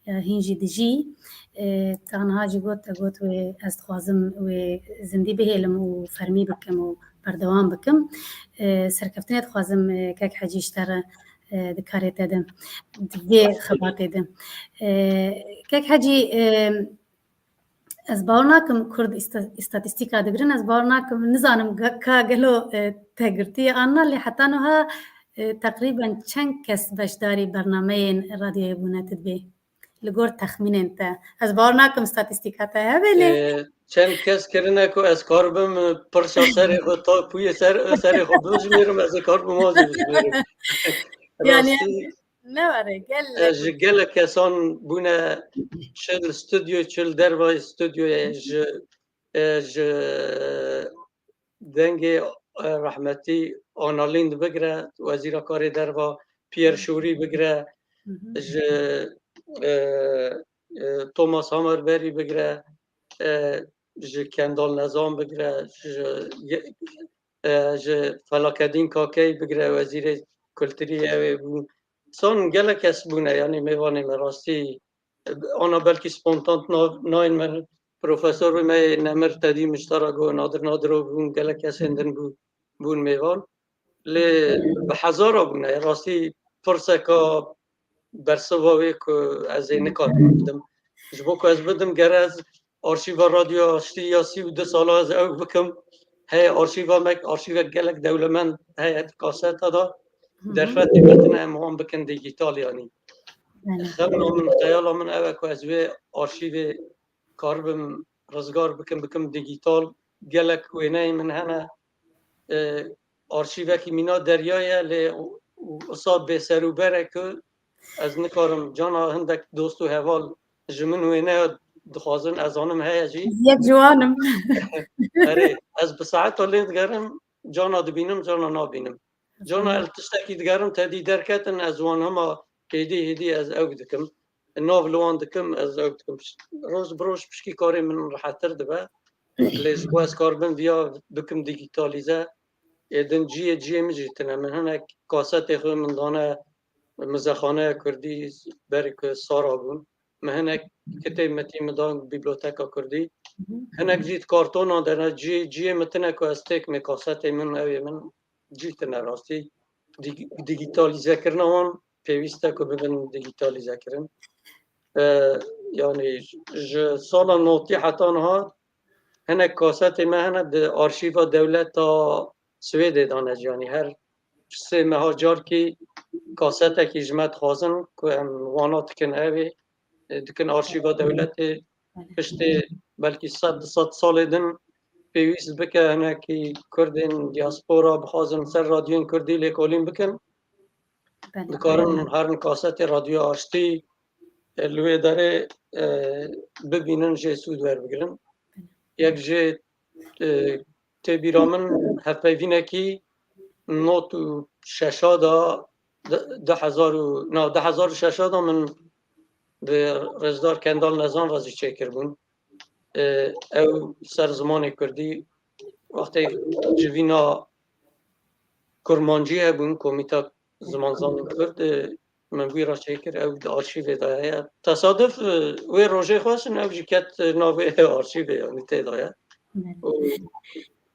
E, hîn jî dijî. E, te niha jî got, te got wê ez dixwazim wê zindî bihêlim û fermî bikim û berdewam bikim. E, serkeftinê dixwazim, e, kek Hecî ji te re, e, di karê te de, di vê xebatê de. E, kek Hecî, e, Ez bawer nakim Kurd îsta-, îstatîstîka digirin, ez bawer nakim, nizanim ge-, ka gelo, e, te girtiye an na, lê heta niha, e, teqrîben çend kes beşdarî bernameyên radyoyê bûne, tu dibê? Li gor texmînên te. Ez bawer nakim statîstîka te hebe, lê E, çend kes kirine ku ez karibim, e, pirsa serê xwe ta pûyê ser, serê xwe bijmêrim, ez ê karibim wazê bijmêrim. Yani, Rastî, ne were, gelek. E, ji gelek kesan bûne, çi li stûdyoyê, çi li derva stûdyoyê, ji, e, ji dengê, e, rehmetî Ana Lind bigire, Wezîra Karê Derva, Pierre Şûrî bigire, Hı hı. ji, e, e, Thomas Hammerberry bigire, e, ji Kendal Nezan bigire, ji, e, ji Felakedîn Kakey bigire, Wezîrê Kulturî ew ê bû. Son gelek kes bûne, yanî mêvanê me rastî, ana belkî spontan na-, nayên me, profesorê me yê nemir Tedî Miştara got, Nadir Nadirov bûn, gelek kesên din bû-, bûn mêvan. Lê bi hezara bûne, rastî pirseka bersiva wê ku ez ê nikarim bidim. Ji bo ku ez bidim, gere ez arşîva Radyoya Aştî ya sî û du sala ez ew bikim. Heye arşîva me, arşîvek gelek dewlemend heye di kaseta de. Hı hı. Derfetê me tine em wan bikin dîgîtal yanî. Belê. Xemla min, xeyala min ew e ku ez wê arşîvê karibim rizgar bikim, bikim dîgîtal. Gelek wêneyê min hene. E, arşîvekî mîna derya ye, lê û, û wisa bêserûber e ku ez nikarim. Cana hindek dost û heval ji min wêneya dixwazin, ez zanim heye jî. Yek ji wan im. Erê, ez bi saeta lê digerim, cana dibînim, cana nabînim. Cana ez tiştekî digerim, tedî derketin, ez wan hema hêdî hêdî ez ew dikim. Nav li wan dikim, ez ew dikim. Roj bi roj pişkî karê min rihettir dibe. Lê ji bo ez karibim viya bikim dîgîtalîze, ê din cihê, cihê min jî tine. Min hinek kasetê xwe min dane Muzexaneya Kurdî, berê ku sara bûn. Min hinek kitêb metî min dan Biblioteka Kurdî. Hinek jî di kartonan de ne, cihê, cihê min tine ku ez têk me kasetê min, ew ê min cî tine rastî. Dîg-, dîgîtalîzekirina wan pêwîst e ku bibin dîgîtalîzekirin. E, yanî ji sala notî heta niha hinek kasetê me hene di arşîva dewleta Swêdê de ne, yanî her sê meha carkî kasetekî ji me dixwazin ku em wana dikin ev ê, e, dikin arşîva dewletê. Piştê belkî sed, du sed salê din pêwîst bike hinekî Kurdên diaspora bixwazin ser radyoyên Kurdî lêkolîn bikin. Belê. Dikarin herin kasetê Radyoya Aştî, e, li wê derê, e, bibînin, jê sûd werbigirin. Yek jê, e, tê bîra min hevpeyvînekî not û şeşa da, du, du hezar û, na, du hezar û şeşa da min bi Rêzdar Kendal Nezan re jî çêkiribûn. E, ew ser zimanê Kurdî, wextê civîna Kurmancî hebûn, Komîta Zimanzanên Kurd, e, min wî re çêkir, ew di arşîvê de heye. Tesaduf, e, wê rojê xwestin, ew jî ket, e, navê arşîvê, yanî tê de ye. Belê. Û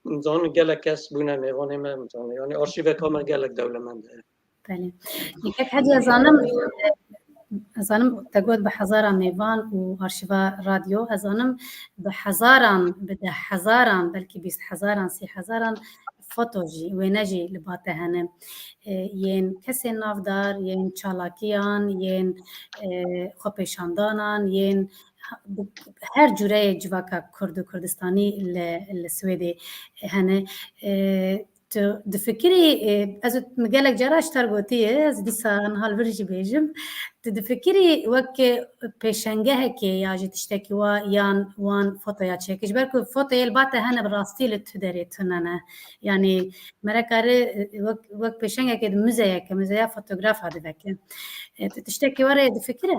min zanin gelek kes bûne mêvanê me, min zanin. Yanî arşîveka me gelek dewlemend e. Belê. Kek Hecî, ez zanim, ez zanim te got bi hezaran mêvan û arşîva radyo, ez zanim bi hezaran, bi deh hezaran, belkî bîst hezaran, sî hezaran foto jî, wêne jî li ba te hene. E, yên kesên navdar, yên çalakiyan, yên, e, xwepêşandanan, yên her cûreyê civaka Kurd û Kurdistanî li, li Swêdê hene. E, Tu difikirî, e, ez û min gelek cara ji te re gotiye, ez dîsa niha li vir jî bêjim. Tu difikirî wek pêşengehekê ya jî tiştekî wa yan wan fotoya çêkir? Ji ber ku fotoyê li ba te hene, bi rastî li tu derê tune ne. Yanî me re kare, e, wek, wek pêşengekê di muzeyeke, muzeya fotografa diveke. E, tu tiştekî wa re difikire?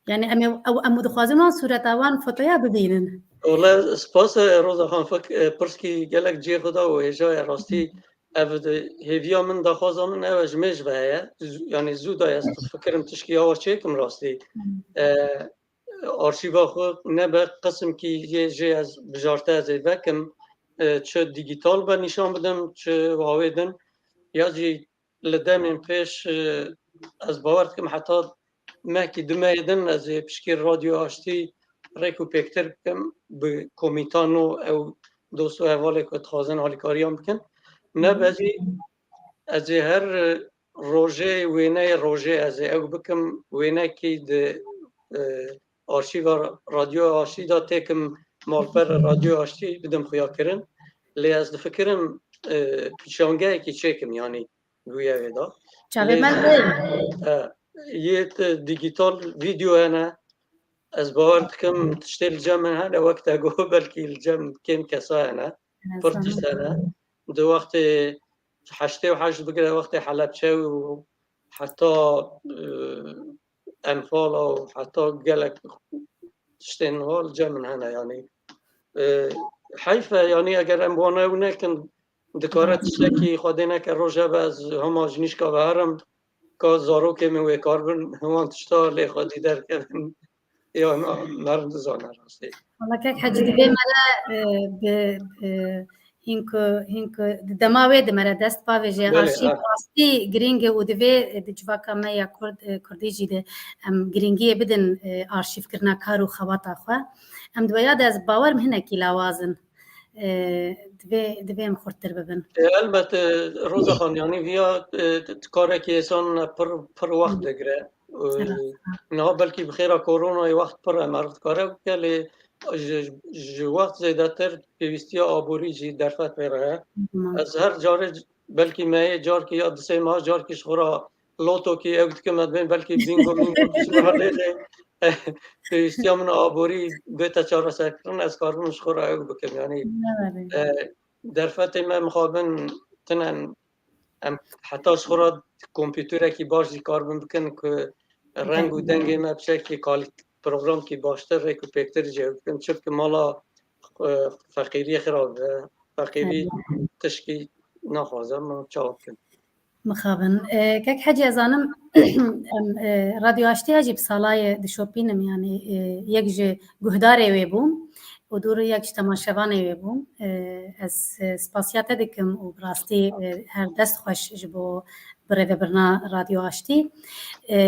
Yani em ê, ew, em dixwazin wan sûreta wan fotoya bibînin. Wele spas e, Roza Xan, fik-, e, pirskî gelek cihê xwe da û hêja ye rastî. Ev di hêviya min, daxwaza min ew e, ji mêj ve heye. Zû-, yani zû da ez difikirim tişkî awa çêkim rastî. E, arşîva xwe nebe qisimkî yê jê ez bijarte ez ê vekim. E, çi dîgîtal be nîşan bidim, çi wawê din. Ya jî li demên pêş, e, ez bawer dikim heta mehkî du mehê din ez ê pişkê Radyo Aştî rêk û pêktir bikim bi komîta nû ew dost û hevalê ku dixwazin alîkariyan bikin. Nebe jî ez ê her rojê wêneyê rojê ez ê ew bikim, wênekî di, e, arşîva Radyoya Aştî de têkim malper Radyoya Aştî bidim xuya kirin. Lê ez difikirim, e, pêşangeyekî çêkim, yanî bûye wê de. Çavê Lê me lê. E, yê te digital vîdeo hene. Ez bawer dikim tiştê li cem min hene, wek te got belkî li cem kêm kesa hene. Pir tişt hene. Di wextê heştê û heşt bigire wextê Helebçe û heta, e, Enfala û heta gelek tiştên wiha li cem min hene, yanî. E, heyf e, yanî eger em wana ew nekin, dikare tiştekî Xwedê neke rojeve ez hema ji nîşka ve herim, ka zarokê min wê kar bin, heman tişta lê xwedî derkevin. Ya, me, meriv dizane rastî. Wala kek Hecî, divê me re, e, bi, e, hîn ku, hîn ku di dema wê de me re dest bavêje. Belê, Arşîv ha. Rastî girîng e û divê, e, di civaka me ya Kurd, e, Kurdî jî de em girîngiyê bidin, e, arşîvkirina kar û xebata xwe. Em di wêya de ez bawer im hinekî lawaz in. E, divê, divê em xurttir bibin. E, elbet, e, Roza Xan, yanî viya, e, t-, t-, karekî êsan pir, pir wext digire. E, Rast. Niha belkî bi xêra koronayê wext pir e, meriv dikare bike, lê ji, ji wext zêdetir pêwîstiya aborî jî derfet pê re ye. Tamam. Ez her carê c-, belkî meyê carkî ya di sê mah carkî ji xwe re lotokî ew dikim, ez bên belkî bingo mingo diçime lê, lê pêwîstiya min aborî bête çareserkirin, ez karibim ji xwe re ew bikim. Yanî, e, derfetê me mixabin tinen, em heta ji xwe re kompûterekî baş jî karibin bikin ku reng û dengê me bi şeklî kalî-, programkî baştir rêk û pêktir jê bikin. Çimkî mala, e, feqîriyê xirab e. Feqîrî tişkî naxwaze, em çawa bikin? Mixabin. E, kek Hecî, ez zanim, em, e, Radyo Aştiya jî bi salayê dişopînim, yanî, e, yek ji guhdarê wê bûm û dû yek ji temaşevanê wê bûm. E, ez, e, spasiya te dikim û bi rastî, e, her dest xweş ji bo birêvebirina Radyo Aştî. E,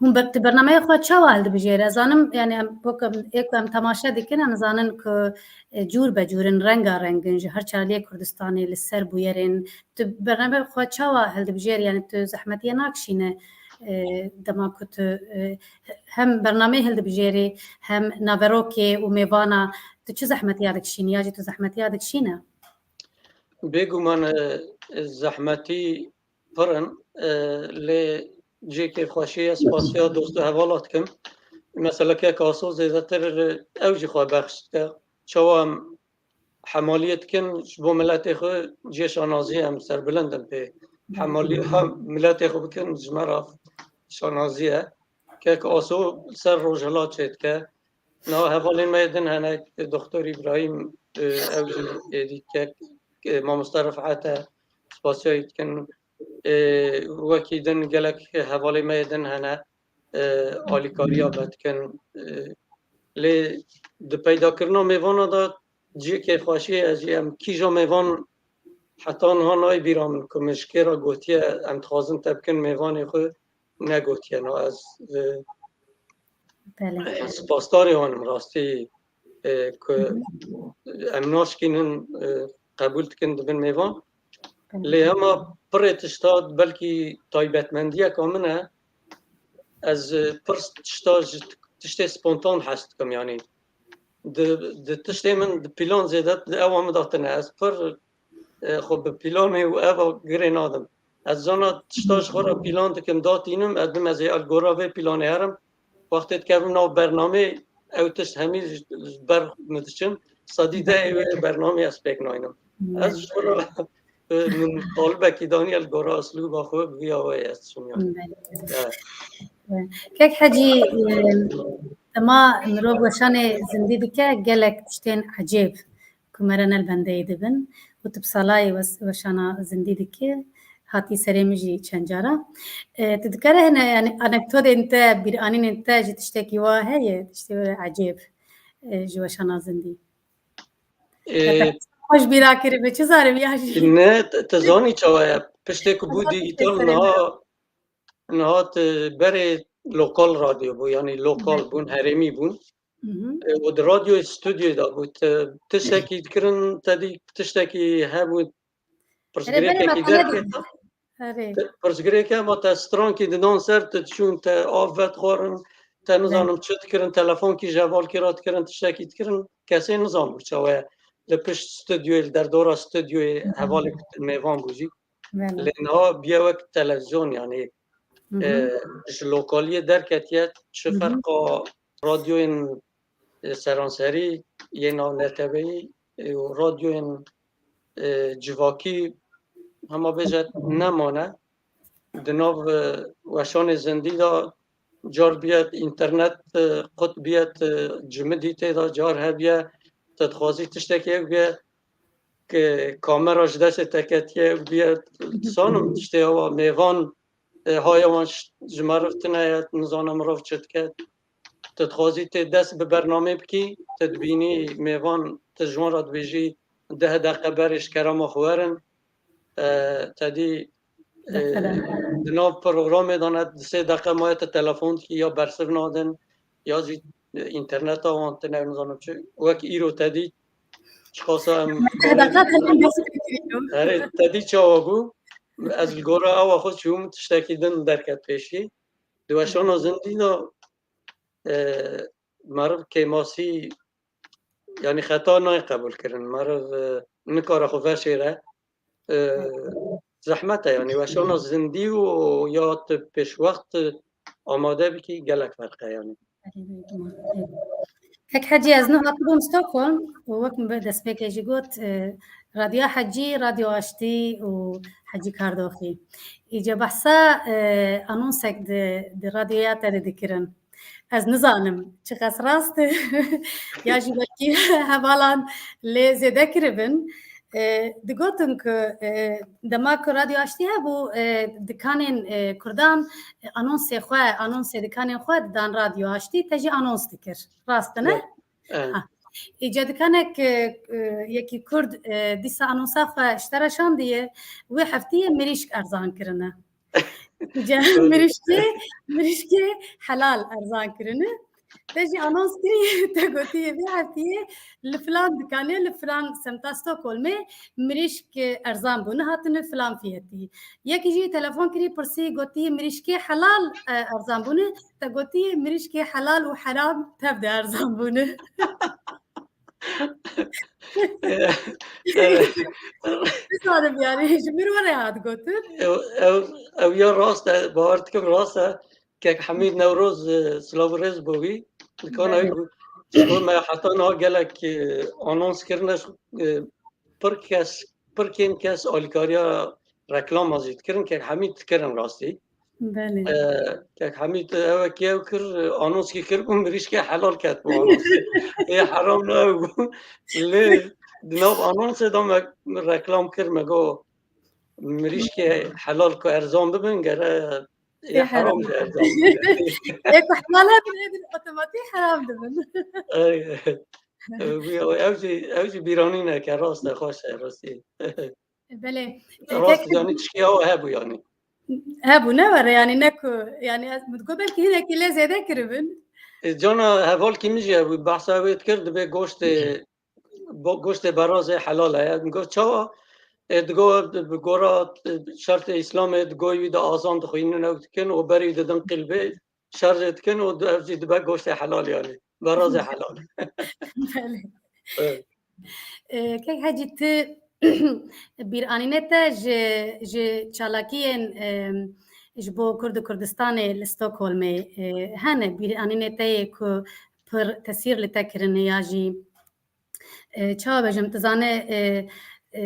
hûn ber-, tu bernameya xwe çawa hildibijêre? Ez zanim, yanî em, wek em, ê ku em temaşe dikin, em zanin ku, e, cûr be cûr in, renga reng in, ji her çar aliyê Kurdistanê li ser bûyerên Tu bernameya xwe çawa hildibijêrî? Yanî tu zehmetiye nakişîne, e, dema ku tu, e, hem bernameyê hildibijêrî, hem naverokê û mêvana, tu çi zehmetiya dikişînî ya jî tu zehmetiya dikişîne? Bêguman, e, zehmetî pir in, e, lê cihê kêfxweşiyê ez spasiya dost û hevala dikim. Mesela kek Aso zêdetir ew jî xwe bexş dike. Çawa em hemaliyê dikin ji bo miletê xwe, cihê şanaziyê em serbilind in pê. Hemalî ha miletê xwe bikin ji me re şanazî ye. Kek Aso li ser Rojhilat çêdike. Niha hevalên me yê din hene, Doktor Îbrahîm, e, ew jî êdî kek, e, mamoste Rifet e, spasiya wî dikin. E, wekî din gelek hevalên me yê din hene, e, alîkariya me dikin. E, lê di peydakirina mêvana de cihê kêfxweşiyê ez jî em kîja mêvan heta niha nayê bîra min ku min ji kê re gotiye em dixwazin te bikin mêvanê xwe, negotiye. No, ez, e, Belê. ez spasdarê wan im rastî, e, ku Hı hı. em naşkînin, e, qebûl dikin dibin mêvan. Belê. Lê hema pirê tişta belkî taybetmendiyeka min e, ez, e, pir tişta ji tiştê spontan hes dikim, yanî di, di tiştê min di pîlan zêde di ewa min de tine. Ez pir, e, xwe bi pîlanê û eva girê nadim. Ez zana tişta ji xwe re pîlan dikim, datînim, ez bim ez ê li gora vê pîlanê herim. Wextê dikevim nav bernamê, ew tişt hemî ji, ji ber min diçin. Sedî dehê wê bernamê ez pêk naynim. Ez ji xwe re, e, min qalibekî daniye li gora uslûba xwe, bi vî awayê ez diçim yani. Belê. Evet. Kek Hecî, e, dema mirov weşanê zindî dike, gelek tiştên ecêb ku me re ne li bendeyê dibin û tu bi salayê wes-, weşana zindî dike, hatî serê min jî çend cara. E, tu dikare hene, yani, anekdotên te, bîranînên te ji tiştekî wa heye, tiştê were ecêb, e, ji weşana zindî? E, Te xweş bîra kiribe, çi zarim ya jî? Ne, te, te zanî çawa ye? Piştê ku bû Te zanî dîjîtal serê niha, niha te berê lokal radyo bû, yanî lokal Belê. bûn, herêmî bûn. Hı hı. E, û di radyoyê stûdyoyê de bû. Te tiştekî dikirin, te dî tiştekî hebû, pirsgirêkekî derketa. Erê. Pirsgirêke ma te strankî didan ser, tu diçûn, te av vedixwarin, te nizanim çi dikirin, telefonkî ji hevalkî re dikirin, tiştekî dikirin, kesê nizanbû çawa ye li pişt stûdyoyê, li derdora stûdyoyê hevalek mêvan bû jî. Belê. Lê niha biye wek televîzyon, yanî, Hı hı. e, ji lokaliyê derketiye, çi Hı hı. ferqa radyoyên, e, seranserî, yên nav neteweyî, e, û radyoyên, e, civakî, hema bêje nemane. Di nav, e, weşanê zindî de car biye înternet, e, qut biye, e, cimidî tê de, car hebiye, te dixwazî tiştekê ew biye, ke kamera ji destê te ketiye, ew biye, sanim tiştê ewa mêvan, e, haya wan ş-, ji meriv tune ye, nizane mirov çi dike. Tu dixwazî tê dest bi bernamê bikî, tu dibînî mêvan, tu ji wan re dibêjî, deh deqe berê ji kerema xwe werin. E, te dî, e, Deqe de. di nav programê de ne, di sê deqe maye tu telefon dikî, ya bersiv nadin, ya jî, e, înterneta wan tune, nizanim çi. Wek îro te dî, çiqasa em Deh deqe telefon dest pê kirî. Erê, te dî çawa bû? Ez li gora ewa xwe çûm, tiştekî din derket pêşî. Di weşana zindî de, e, meriv kêmasî, yanî xeta nayê qebûl kirin. Meriv, e, nikare xwe veşêre. E, zehmet e, yanî weşana zindî û ya tu pêşwext amade bikî gelek ferq e, yanî. Kek Hecî, ez niha hatibûm Stockholm û wek min bi destpêkê jî got, e, Radyoya Hecî, Radyo Aştî û Hecî Kardoxî. Îca behsa, e, anonsek di, di radyoya te de dikirin. Ez nizanim çiqas rast e, ya jî belkî hevalan lê zêde kiribin. E, digotin ku, e, dema ku Radyo Aştî hebû, e, dikanên, e, Kurdan, e, anonsê xwe, anonsê dikanên xwe didan Radyo Aştî, te jî anons dikir. Rast e, ne? Evet, evet. Ha. Îca dikanek, e, e, yekî Kurd, e, dîsa anonsa xwe ji te re şandiye, wê heftiyê mirîşk erzan kirine. Îca Doğru. mirîşkê, mirîşkê helal erzan kirine. Te jî anons kirî, te gotiye vê heftiyê li filan dikanê, li filan semta Stockholmê mirîşk erzan bûne, hatine filan fiyetî. Yekî jî telefon kirî, pirsî, gotiye mirîşkê helal, e, erzan bûne, te gotiye mirîşkê helal û heram tev de erzan bûne. Evet. Nizanim yani, ji min were hat gotin. Ew, ew, ew ya rast e, bawer dikim rast e. Kek Hemîd Newroz, e, silav û rêz bo wî. Dikana Belê. wî, ji bo me heta niha gelek, e, anons kirine, e, pir kes, pir kêm kes alîkariya reklama jî dikirin, Kek Hemîd dikirin rastî. Belê. E, Kek Hemîd ew kê ew kir, anonskî kir ku mirîşkê helal ket bo anonsê. Ê heram ne ew bû. Lê di nav anonsê de me reklam kir, me got, mirîşkê helal ku erzan bibin, gere Ê heram jî erzan. Ê ku helal hebin, ê din otomatîk heram dibin. Ey, ew jî, ew jî bîranîneke rast e, xweş e, rastî. Belê. Rast, yanî çikiya hebû yanî. Hebû, ne were, yanî ne ku, yanî ez min digot belkî hinekî lê zêde kiribin. E, cana hevalkî min jî hebû, behsa wê dikir, dibê goştê bo-, goştê berazê helal e. Min got, çawa? Ê, digo, bi gora, e, şertê Îslamê, digo wî de azan dixwînin, ew dikin û berî didin qîlbê, şerjê dikin û di-, ev jî dibe goştê helal, yanî berazê helal. Belê. Evet. E, Kek Hecî, tu bîranînê te ji, ji çalakiyên, e, ji bo Kurd û Kurdistanê li Stockholmê, e, hene bîranînê te yê ku pir tesîr li te kirine ya jî E, çawa bêjim, tu zanî, e, e,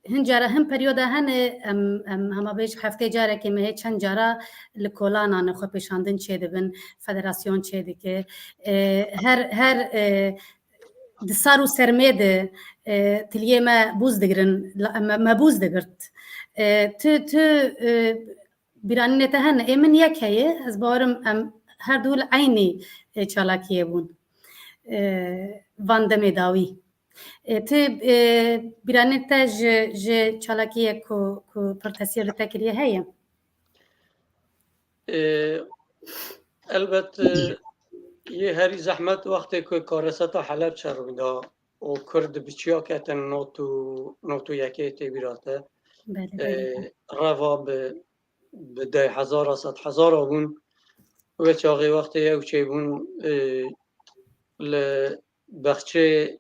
hin cara, hin peryoda hene, em, em, hema bêj heftê carekê me hê çend cara li kolanan xwepêşandin çêdibin, federasyon çêdike. E, her, her, e, di sar û sermê de, e, tiliyê me bûz digirin, la, me, me bûz digirt. E, tu, tu, e, Bîranînê te hene, ê min yek heye, ez bawerim em her du li eynî, e, çalakiyê bûn. E, van demê dawî. E, tu, e, bîranînê te ji, ji çalakiyê ku, ku pir tesîr li te kiriye heye? E, elbet, e, Yê herî zehmet wextê ku kareseta Helebçe rû da û Kurd bi çiya ketin not û, not û yekê tê bîra te. Belê, belê. Reva bi, bi deh hezara, sed hezara bûn. Wê çaxê wextê ew çêbûn, e, li bexçê,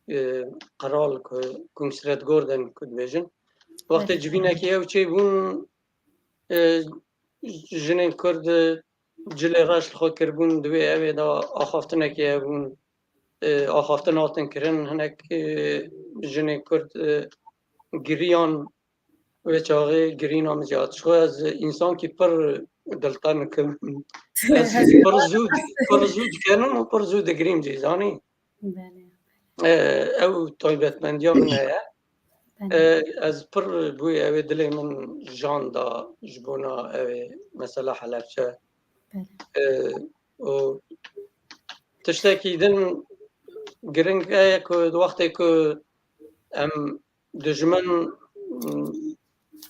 e, qral ku Kungsretgården ku dibêjin. Wextê Evet. civînekî ew çêbûn, e, jinên Kurd, e, cilê reş li xwe kiribûn, divê ew ê de axaftinekê hebûn. E, axaftin hatin kirin, hinek, e, jinên Kurd, e, giriyan, wê çaxê girîna min jî hat. Ji xwe ez însankî pir diltenik im. Ez pir zû, pir zû dikenim û pir zû digirîm jî, zanî? Belê. E, ew taybetmendiya min heye. Belê. E, ez pir bûyî ew ê dilê min jan da ji bona ew ê mesela Helebçe. Belê. E, û tiştekî din giring e ku wextê ku em dijmin, mm,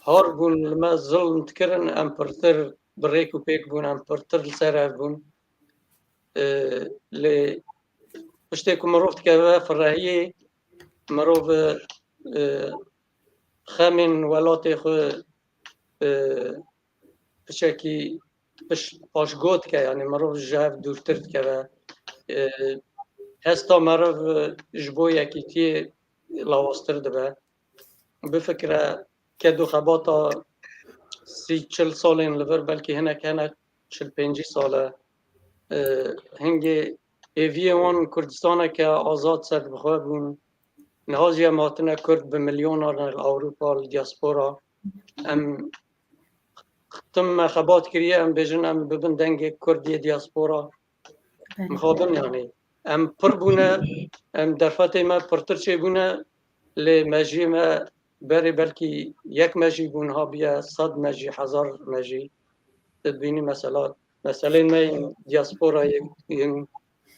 har bûn, li me zilm dikirin, em pirtir bi rêk û pêk bûn, em pirtir li ser hev bûn. E, lê piştê ku mirov dikeve firehiyê, mirov, e, xemên welatê xwe, e, piçekî piş-, paşgo dike, yanî mirov ji hev dûrtir dikeve. E, hesta meriv, e, ji bo yekîtiyê lawaztir dibe. Bifikire ked û xebata sî çil salên li vir, belkî hinek hene çil pêncî sal e. E, hingê hêviyê wan Kurdistaneke azad ser bi xwe bûn. Niha jî em hatine Kurd bi milyonan li Ewropa, li diaspora. Em tim me xebat kiriye, em bêjin em bibin dengê Kurd yê diaspora. Belê. Mixabin yanî. Em pir bûne, em derfetê me pirtir çêbûne, lê mejiyê me berê belkî yek mejî bû, niha bûye sed mejî, hezar mejî. Tu dibînî mesela, meselên me yên diaspora yên, yên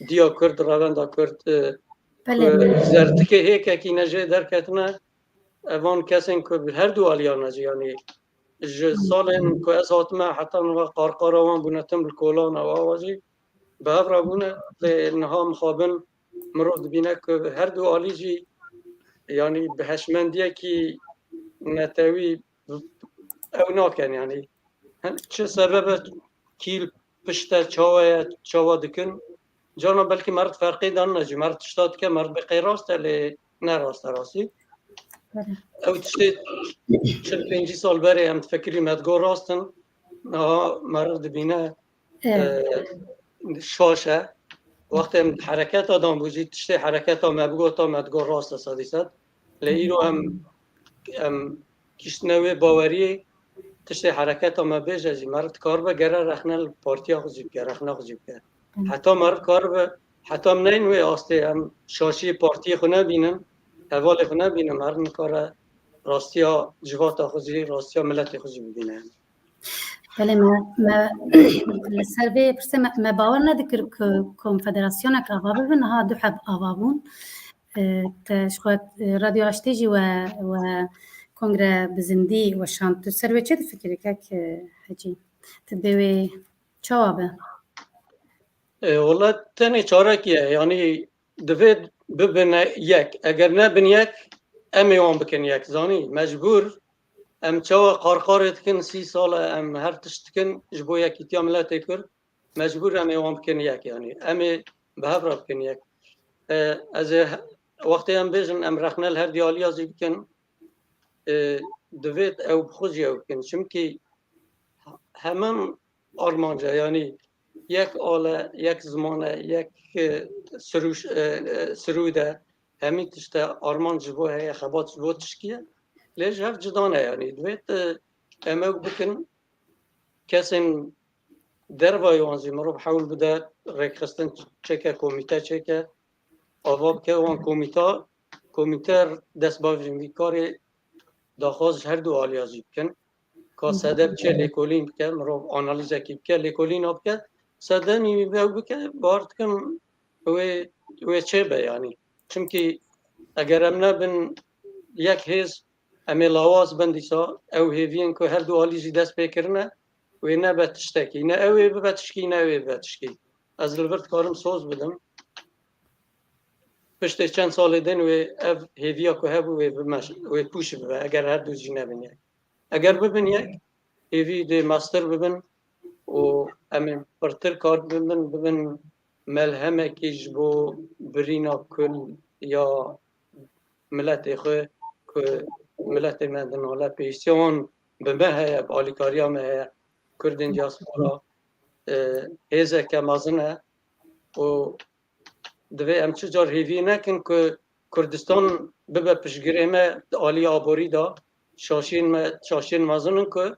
diya Kurd, revenda Kurd, e, Belê. ku zertikê hêkekî ne jê derketine, evan kesên ku bi her du aliyan ne jî, yanî ji salên ku ez hatime heta niha qarqara wan bûne tim li kolana û awa jî bi hev re bûne, lê niha mixabin mirov dibîne ku her du alî jî, yanî bi hişmendiyekî netewî ew nakin, yanî hin-, çi sebebe kîl pişt e, çawa ye, çawa dikin? Cana belkî meriv ferqê danine jî, meriv tişta dike, meriv bê qey rast e, lê ne rast e rastî. Belê. Ew tiştê çil pêncî sal berê em difikirî me digot rast in, niha meriv dibîne, Evet. e, şaş e. Wextê em hereketa dan bû jî, tiştê hereketa me bigota, me digot rast e sedî sed. Lê îro em, em kiştine wê baweriyê, tiştê hereketa me bêje jî, meriv dikaribe gere rexne li partiya xwe jî bike, rexne xwe jî bike. Hı. Heta meriv karibe, heta em neyên wê astê, em şaşiyê partiyê xwe nebînin, hevalê xwe nebînin, meriv nikare rastiya civata xwe jî, rastiya miletê xwe jî bibîne. Belê, me, me, li ser vê pirsê me, me bawer nedikir ku konfederasyonek ava bibe, niha du heb ava bûn. E, te ji xwe, e, Radyo Aştî jî we, we kongre bi zindî weşand. Tu ser wê çi difikirî kek, e, Hecî? Tu dê wê çawa be? E, wela tenê çarekî ye. Yanî divê bibine yek. Eger nebin yek, em ê wan bikin yek. Zanî, mecbûr em çawa qarqarê dikin, sî sal e em her tişt dikin ji bo yekîtiya miletê Kurd. Mecbûr em ê wan bikin yek, yanî em ê bi hev re bikin yek. E, ez ê he-, wextê em bêjin em rexne li her diyaliya jî bikin, e, divêt ew bi xwe jî ew bikin. Çimkî heman armanc e, yanî yek al e, yek ziman e, yek, e, sirûş-, e, e, sirûd e, hemî tişt e, armanc ji bo heye, xebat ji bo tişkî ye. Lê ji hev cida ne, yanî divêt, e, em ew bikin, kesên dervayê wan jî mirov hewl bide, rêkxistin çêke, komîte çêke, ava bike wan komîta, komîte dest bavêjin vî karê daxwaz ji her du aliya jî bikin. Ka Hı. sedep çê lêkolîn bike, mirov analîzekî bike, lêkolîna bike, sedemî ew bike, bar dikim wê, wê çê be yanî. Çimkî eger em nebin yek hêz, em ê lawaz bin dîsa, ew hêviyên ku her du alî jî dest pê kirine, wê nebe tiştekî. Ne ew ê bibe tişkî, ne ew ê bibe tişkî. Ez li vir dikarim soz bidim. Piştê çend salê din wê ev hêviya ku hebû wê bimeş-, wê pûç bibe, eger her du jî nebin yek. Eger bibin yek, hêvî dê mestir bibin û em ê pirtir kar bibin, bibin melhemekî ji bo birîna kul ya miletê xwe, ku miletê me di nale pêwîstiya wan bi me heye, bi alîkariya me heye, Kurdên diaspora, e, hêzeke mezin e û divê em çi car hêvî nekin ku Kurdistan bibe piştgirê me di alî aborî de. Şaşiyên me, şaşiyên mezin in ku,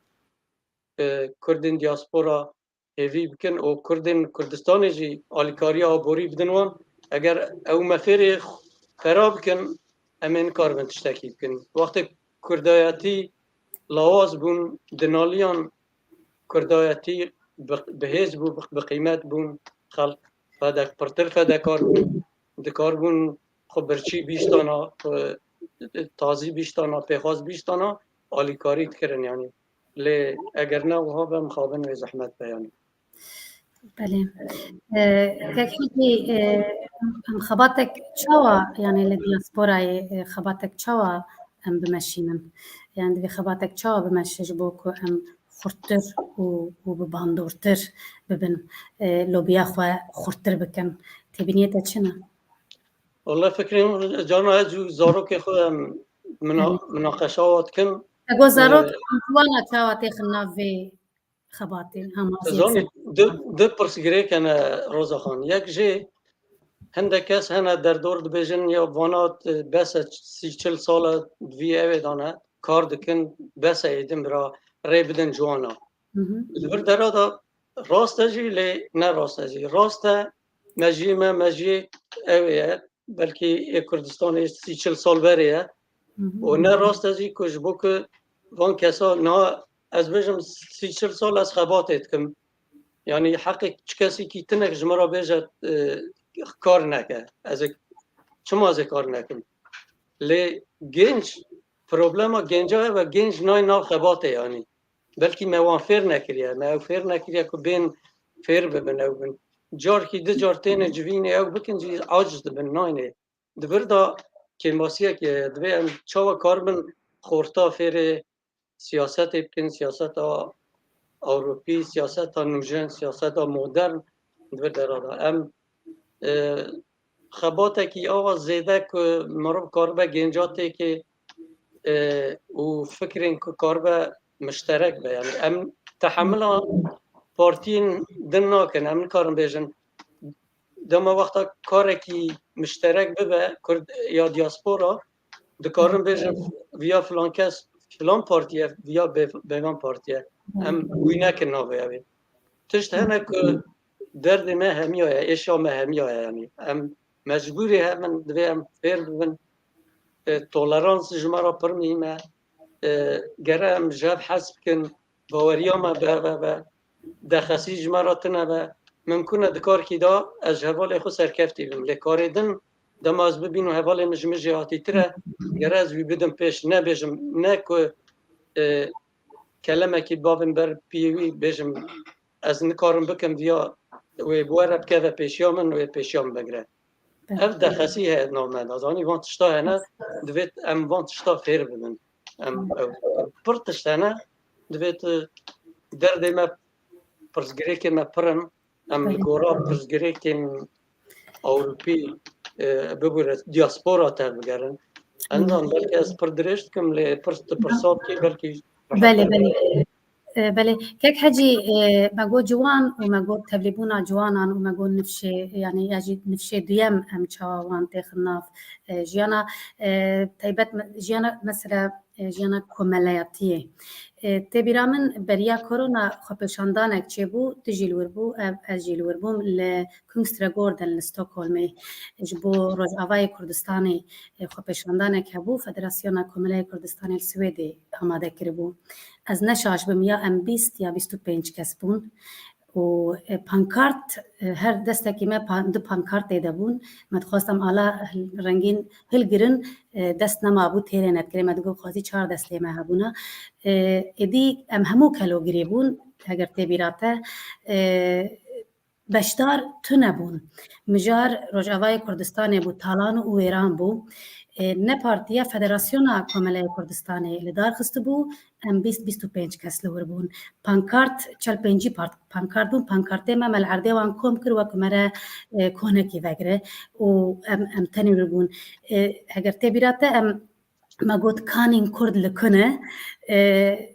e, Kurdên diaspora hêvî bikin û Kurdên Kurdistanê jî alîkariya aborî bidin wan. Eger ew me fêrê xera bikin, em ê nikaribin tiştekî bikin. Wextê Kurdayetî lawaz bûn, di naliyan Kurdayetî bi, bi hêz bû, bi, bi qîmet bûn. Xelk fedek, pirtir fedekar bûn, dikaribûn xwe birçî bîştana, xwe tazî bîştana, pêxwas bîştana, alîkarî dikirin yanî. Lê eger ne wiha be, mixabin wê zehmet be yanî. Belê. E, kek Hicî, e, em xebatek çawa, yani li diasporayê, e, xebatek çawa em bimeşînin? Yani divê xebatek çawa bimeşe ji bo ku em xurttir û, û bi bandortir bibin, e, lobiya xwe xurttir bikin? Têbîniyê te çi ne? Wala fikrê min, carna ez û zarokê xwe em mina-, Belê. Minaqeşa wa dikin. Te got zarok, e, ciwana çawa têxin nav vê xebatê, hema Zanî, zêde. Du, du pirsgirêk hene Roza Xan. Yek jê hindek kes hene derdor dibêjin ya vana, e, bes e, sî çil sal e di vî evê de ne, kar dikin, bes e, êdin bira rê bidin ciwana. Hı hı. Li vir dera de rast e jî, lê ne rast e jî. Rast e, mejiyê me, mejiyê ew ê ye. Belkî ê Kurdistanê sî çil sal berê ye. Hı hı. Û ne rast e jî ku ji bo ku van kesa niha ez bêjim sî çil sal ez xebatê dikim. Yanî heqê çi kesekî tinek ji min re bêje, e, kar neke. Ez ê, çima ez ê kar nekim? Lê genç, problema genca ev e, genç nayê nav xebatê yanî. Belkî me wan fêr nekiriye, me ew fêr nekiriye ku bên fêr bibin, ew bin. Carkî du car têne civînê ew bikin jî aciz dibin, nayne. Di vir de kêmasiyekê heye, divê em çawa karibin xorta fêrê siyasetê bikin, siyaseta Ewropî, siyaseta nûjen, siyaseta modern di vir dera de. Em, e, xebatekî awa zêde ku mirov karibe genca têkê, e, û fikrên ku karibe mişterek be. Yani em tehemila partiyên din nakin, em nikarin bêjin dema wexta karekî mişterek bibe, Kurd ya diaspora, dikarin bêjin viya filan kes filan partiye, viya bê-, bêvan partiye. Em wî nekin navê ew ê. Tişt hene ku derdê me hemiya ye, êşa me hemiya ye, yanî em mecbûrê hemin, divê em fêr bibin. E, tolerans ji me re pir muhîm e. E, gere em ji hev hez bikin, baweriya me bi hev e be, dexesî ji me re tune be. Mimkun e di karkî de ez ji hevalê xwe serkeftî bim. Lê karê din, dema ez bibînim hevalê min ji min jêhatîtir e, gere ez wî bidim pêş, nebêjim, ne ku, e, kelemekî bavin ber piyê wî bêjim, ez nikarim bikim viya, wê bi we re bikeve pêşiya min, wê pêşiya min bigire. Belê. Ev dexesî heye di nav me de. Zanî van tişta hene, divêt em van tişta fêr bibin. Em, ew, pir tişt hene, divêt, e, derdê me, pirsgirêkê me pir in. Em li Belê. Gora pirsgirêkên Ewropî, e, bibûre diaspora tevbigerin. Endan belkî ez pir dirêj dikim, lê pirs, tu pirsa bikî, belkî Belê, rehet belê. E, belê. Kek Hecî, e, me got ciwan û me got tevlîbûna ciwanan û me got nifşê, yani ya jî nifşê duyem em çawa wan têxin nav, e, jiyana, e, taybet me-, jiyana mesela, e, jiyana komeleyatiyê. E, tê bîra min beriya korona xwepêşandanek çêbû, tu jî li wir bû, ev, ez jî li wir bûm, li Kungsträdgården li Stockholmê ji bo Rojavayê Kurdistanê, e, xwepêşandanek hebû, Federasyona Komeleyê Kurdistanê li Swêdê amade kiribû. Ez ne şaş bim, ya em bîst ya bîst û pênc kes bûn û, e, pankart, e, her destekî me pan-, du pankart tê de bûn. Me dixwest em ala rengîn hilgirin, e, dest nemabû têrê nedikirê. Me digot xwezî çar destê me hebûna. E, êdî em hemû kelogirê bûn, eger tê bîra te. E, beşdar tune bûn. Mijar Rojavayê Kurdistanê bû, talan û wêran bû. E, ne partiya Federasyona Komeleya Kurdistanê li dar xistibû, em bîst bîst û pênc kes li wir bûn. Pankart, çel pêncî part-, pankart bûn, pankartê me me li erdê wan kom kir, wek me re, e, konekî vegire û em, em tenê wir bûn. E, heger tê bîra te, em, me got kanên Kurd li ku ne, e,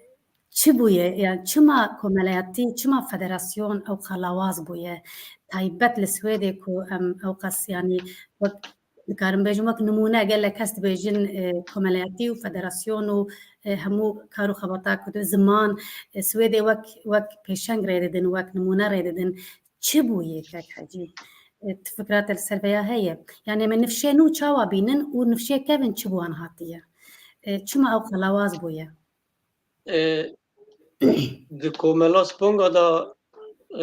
çi bûye? Yani çima komeleyatî, çima federasyon ew qas lawaz bûye? Taybet li Swêdê ku em ew qas, yani wek, dikarim bêjim, wek nimûne gelek kes dibêjin, e, komeleyatî û federasyon û, e, hemû kar û xebata ku di ziman, e, Swêdê wek, wek pêşeng rê didin, wek nimûne rê didin. Çi bûye kek Hecî? E, tu fikra te li ser vêya heye? Yani me nifşê nû çawa bînin û nifşê kevin çi bi wan hatiye? E, çima ew qas lawaz bûye? E, di komela Sponga de,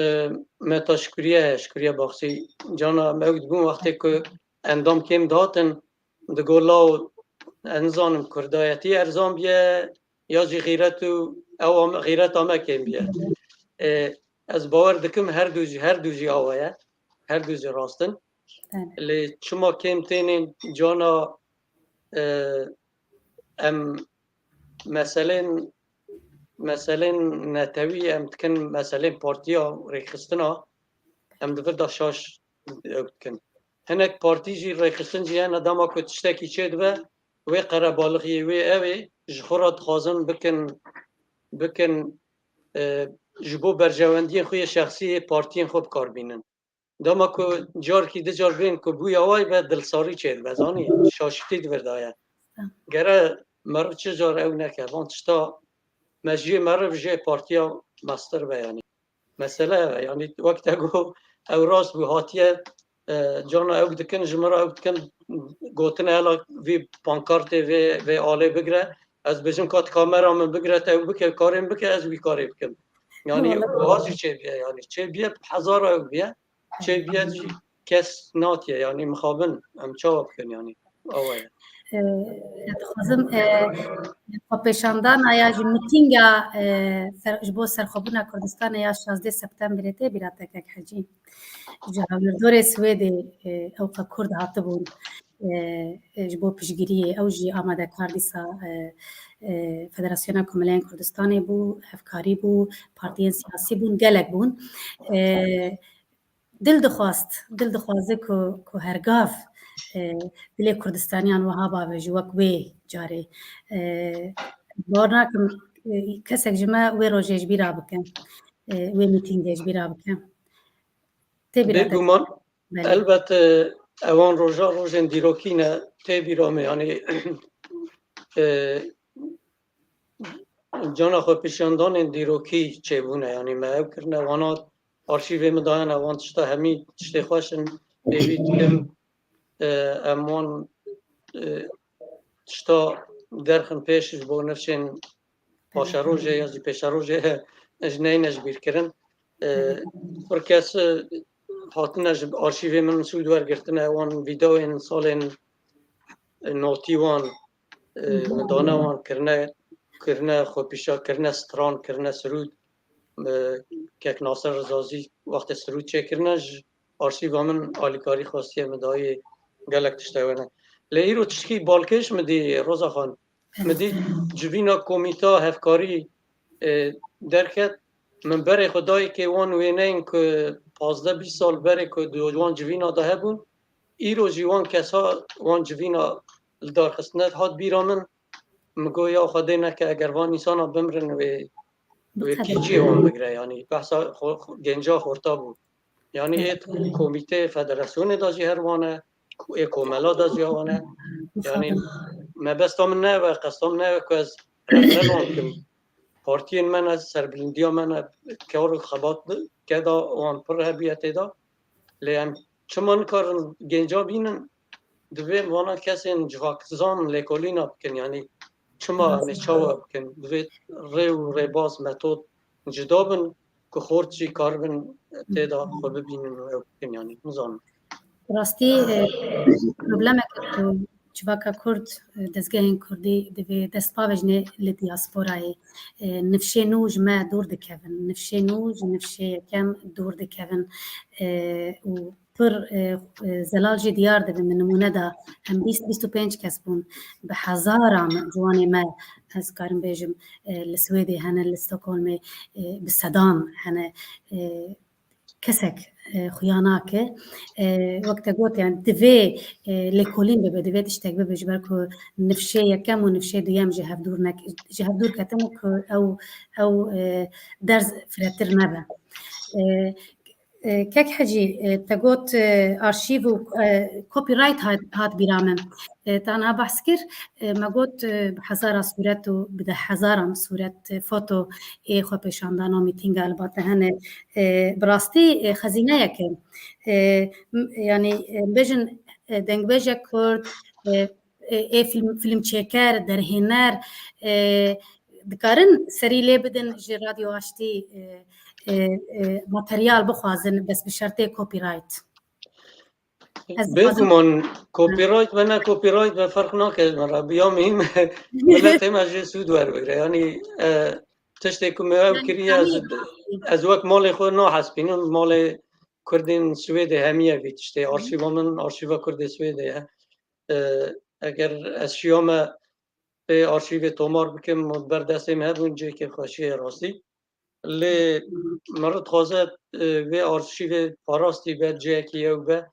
e, me ta şikuriye heye, şikuriye baxsî. Cana me ew dibûn wextê ku endam kêm dihatin, digo law, ez nizanim, kurdayetî erzan biye, ya jî xîret û ew am-, xîreta me kêm biye. E, ez bawer dikim her du jî, her du jî awa ye. Her du jî rast in. Evet. Lê çima kêm tênin, cana, e, em meselên, meselên netewî em dikin, meselên partiya rêxistina em di vir de şaş ew dikin. Hinek partî jî, rêxistin jî hene, dema ku tiştekî çêdibe, wê qerebalixiyê, wê ew ê ji xwe re dixwazin bikin, bikin, e, ji bo berjewendiyên xwe yê şexsî yê partiyên xwe bikar bînin. Dema ku carkî di car bên ku bûya way be, dilsarî çêdibe, zanî, şaşîtî di vir de ye. Gere meriv çi car ew neke. Van tişta me jiyê meriv jê partiya mestir be, yanî. Mesele ev e, yanî wek te got, ew rast bû, hatiye, e, cana ew dikin, ji min re ew dikin, gotine hela vî pankartê vê, vê alê bigire. Ez bêjim ka tu kamera min bigire, te ew bike, karên bike, ez wî karê bikim. Yanî Wala. Wiha jî çêbiye, yanî çêbiye, hezara ew biye, çêbiye jî kes natiye, yanî mixabin, em çawa bikin, yanî awa ye. E, dixwazim, e, xwepêşandana ya jî mitînga, e, ser, ji bo serxwebûna Kurdistanê ya şazdeh Septemberê tê bîra te kek Hecî. Ji hawirdorê Swêdê, e, ew qas Kurd hatibûn, e, e, ji bo piştgiriyê. Ew jî amadekar dîsa, e, e, Federasyona Komeleyên Kurdistanê bû, hevkarî bû, partiyên siyasî bûn, gelek bûn. E, dil dixwast, dil dixwaze ku, ku hergav, e, dilê Kurdistaniyan wiha bavêje wek wê carê. E, bawer nakim, e, kesek ji me wê rojê ji bîra bike, e, wê mîtîngê ji bîra bike. Tê bîra te? Bêguman, belê. Elbet, e, ewan roja rojên dîrokî ne, tê bîra me, yanî, e, cana xwepêşandanên dîrokî çêbûne, yanî me ew kirine, wana arşîvê min dayene, wan tişta hemî tiştê xweş in, hêvî dikim, e, em wan, e, tişta derxin pêş ji bo nifşên paşerojê ya jî pêşerojê ji neyne ji bîr kirin. E, pir kes, e, hatine ji arşîvê min sûd wergirtine, wan vîdeoyên salên notî wan, e, Hı hı. Min dane wan kirine, kirine xwepîşa, kirine stran, kirine sirûd. E, kek Nasir Rizazî wextê sirûd çêkirine, ji arşîva min alîkarî xwestiye, min dayê gelek tişt ew ne. Lê îro tişkî balkêş min dî, Roza Xan, min dî civîna komîta hevkarî, e, derket. Min berê xwe dayê kê wan wêneyên ku pazdeh bîst sal berê ku di wan civîna de hebûn, îro jî wan kesa, wan civîna li dar xistine hat bîra min. Min got, ya Xwedê neke, eger van însana bimrin, wê, wê kî cihê wan bigire, yanî behsa xo-, xo-, genca xorta bû. Yanî ê komîteyê federasyonê de jî her wan e, ê komela de jî wan e. Yanî mebesta min ne ev e, qesta min ne ev e ku ez rexne wan bikim. Partiyên me ne, serbilindiya me ne, kar û xebat keda wan pir hebiye tê de. Lê em çima nikarin genca bînin? Divê vana kesên civakzan lêkolîna bikin, yanî çima em ê çawa bikin? Divê rê û rêbaz, metod cida bin ku xort jî karibin tê de xwe bibînin û ew bikin, yanî nizanim. Rastî, e, problemeke ku civaka Kurd, e, dezgehên Kurdî divê dest bavêjine li diasporayê. E, nifşê nû ji me dûr dikevin. Nifşê nû ji nifşê yekem dûr dikevin. E, û pir, e, e, zelal jî diyar dibin. Min nimûne da, em bîst, bîst û pênc kes bûn. Bi hezaran ciwanê me, ez karim bêjim, e, li Swêdê hene, li Stockholmê, e, bi sedan hene. E, kesek, e, xuya nake. E, wek te got, yani divê, e, lêkolîn bibe, divê tiştek bibe, ji ber ku nifşê yekem û nifşê duyem ji hev dûr nek-, ji hev dûr ketin û ku ew, ew, e, derz firehtir nebe. E, e, Kek Hecî, e, te got, e, arşîv û, e, copyright hat, hat bîra min. E, te niha behs kir, e, me got, e, bi hezara sûret û bi deh hezaran sûret, e, foto ê xwepêşandana mîtînga li ba te hene. E, bi rastî, e, xezîneyek e. E, m-, yanî, e, bêjin, e, dengbêjek Kurd, e, e, ê film, filmçêker, derhêner, e, dikarin serî lê bidin ji Radyo Aştî, e, e, e, materyal bixwazin, bes bi şertê copyright. Ez dixwazim Bêguman copyright be ne copyright be ferq nake ji me re. Ya muhîm miletê me jê sûd werwêre. Yanî, e, tiştê ku me ew Yani kiriye, ez, hemî ez wek malê xwe nahespînim. Malê Kurdên Swêdê hemiye vî tiştê. Arşîva min, arşîva Kurdê Swêdê ye. E, eger ez şiyame pê arşîvê tomar bikim û ber destê me hebûn, cihekê xweşiyê rastî. Lê meriv dixwaze, e, vê arşîvê parastî be, cihekî ew be,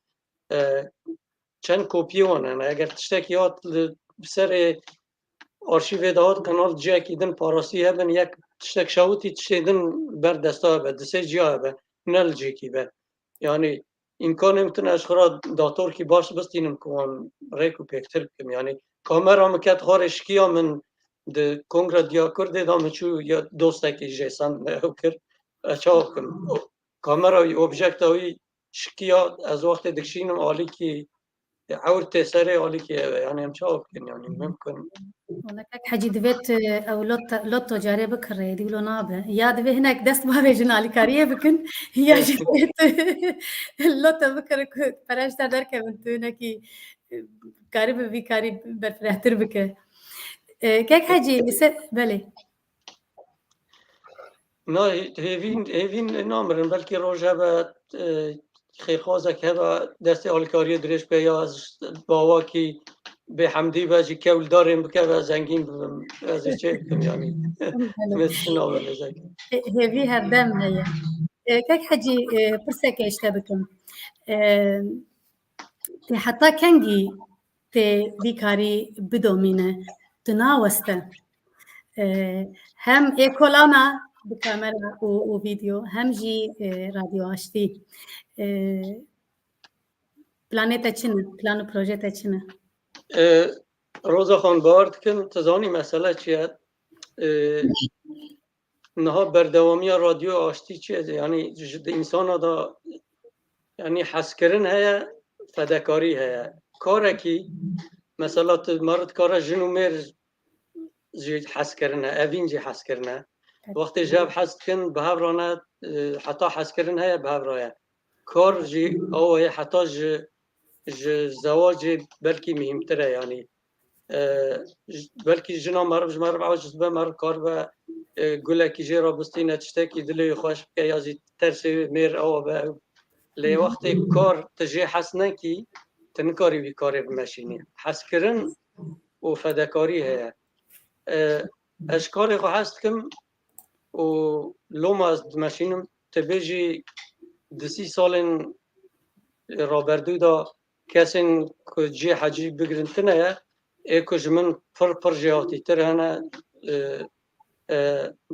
e, çend kopiyê wan hene. Eger tiştekî hat li, bi serê arşîvê de hat, kanal cihekî din parastî hebin, yek tiştek şawitî tiştê din ber desta hebe, di sê ciya hebe, ne li cihekî be. Yanî îmkanê min tune ez xwe re datorkî baş bistînim ku wan rêk û pêktir bikim. Yanî kamera min ket xwarê şikiya min di Kongra Diya Kurdê de, min çû ya dostekî jê send me ew kir. Ez çawa bikim? Kamera wî, objekta wî şikiya, ez wextê dikişînim alîkî, ewr tê serê alîkî ev e. Yanî em çawa bikin? Yanî mimkun. Wala kek Hecî, divê tu ew lot-, loto carê bikirê, dî wilo nabe. Ya divê hinek dest bavêjin alîkariyê bikin, ya jî divê tu loto bikir ku pere ji te derkevin, tu hinekî, e, karî bi vî karî berfirehtir bike. E, kek Hecî, li ser, belê. Na, hê-, hêvîn, hêvîn namirin. Belkî roj hebe, e, xêrxwazek hebe, destê alîkariyê dirêj bike, ya ez bawakî bêhemdî be, ji kewldarên bikeve, zengîn bibim. Ez ê çê bikim, yanî. Belê. Min çi nabe lezek. Hê-, hêvî herdem heye. E, kek Hecî, e, pirseke ji te bikim. E, Te heta kengî tê vî karî bidomîne? Tu naweste. E, hem ê kolana bi kamera û, û vîdeo, hem jî, e, Radyo Aştî. E, planê te çi ne? Plan û proje te çi ne? E, Roza Xan, bawer dikim, tu zanî mesele çi ye? E, niha berdewamiya Radyo Aştî çi ye? Yanî ji di însana da, yanî hezkirin heye, fedekarî heye. Karekî, mesela tu meriv dikare jin û mêr jî hezkirin e, evîn jî hezkirin e. Wextê ji hev hez dikin, bi hev re ne, e, heta hezkirin heye, bi hev re ye. Kar jî awa ye, heta ji, ji zewacê belkî muhîmtir e, yanî. E, j-, belkî jina meriv ji meriv aciz be, meriv karibe, e, gulekî jê re bistîne, tiştekî dilê wî xweş bike, ya jî tersê mêr awa be. Lê wextê kar tu jê hez nekî, tu nikarî vî karê bimeşînî. Hezkirin û fedekarî heye. E, ez ji karê xwe hez dikim û loma ez dimeşînim. Tu bêjî di sî salên raberdû de kesên ku cihê hecî bigirin tune ye, ê ku ji min pir pir jêhatîtir hene, e, e,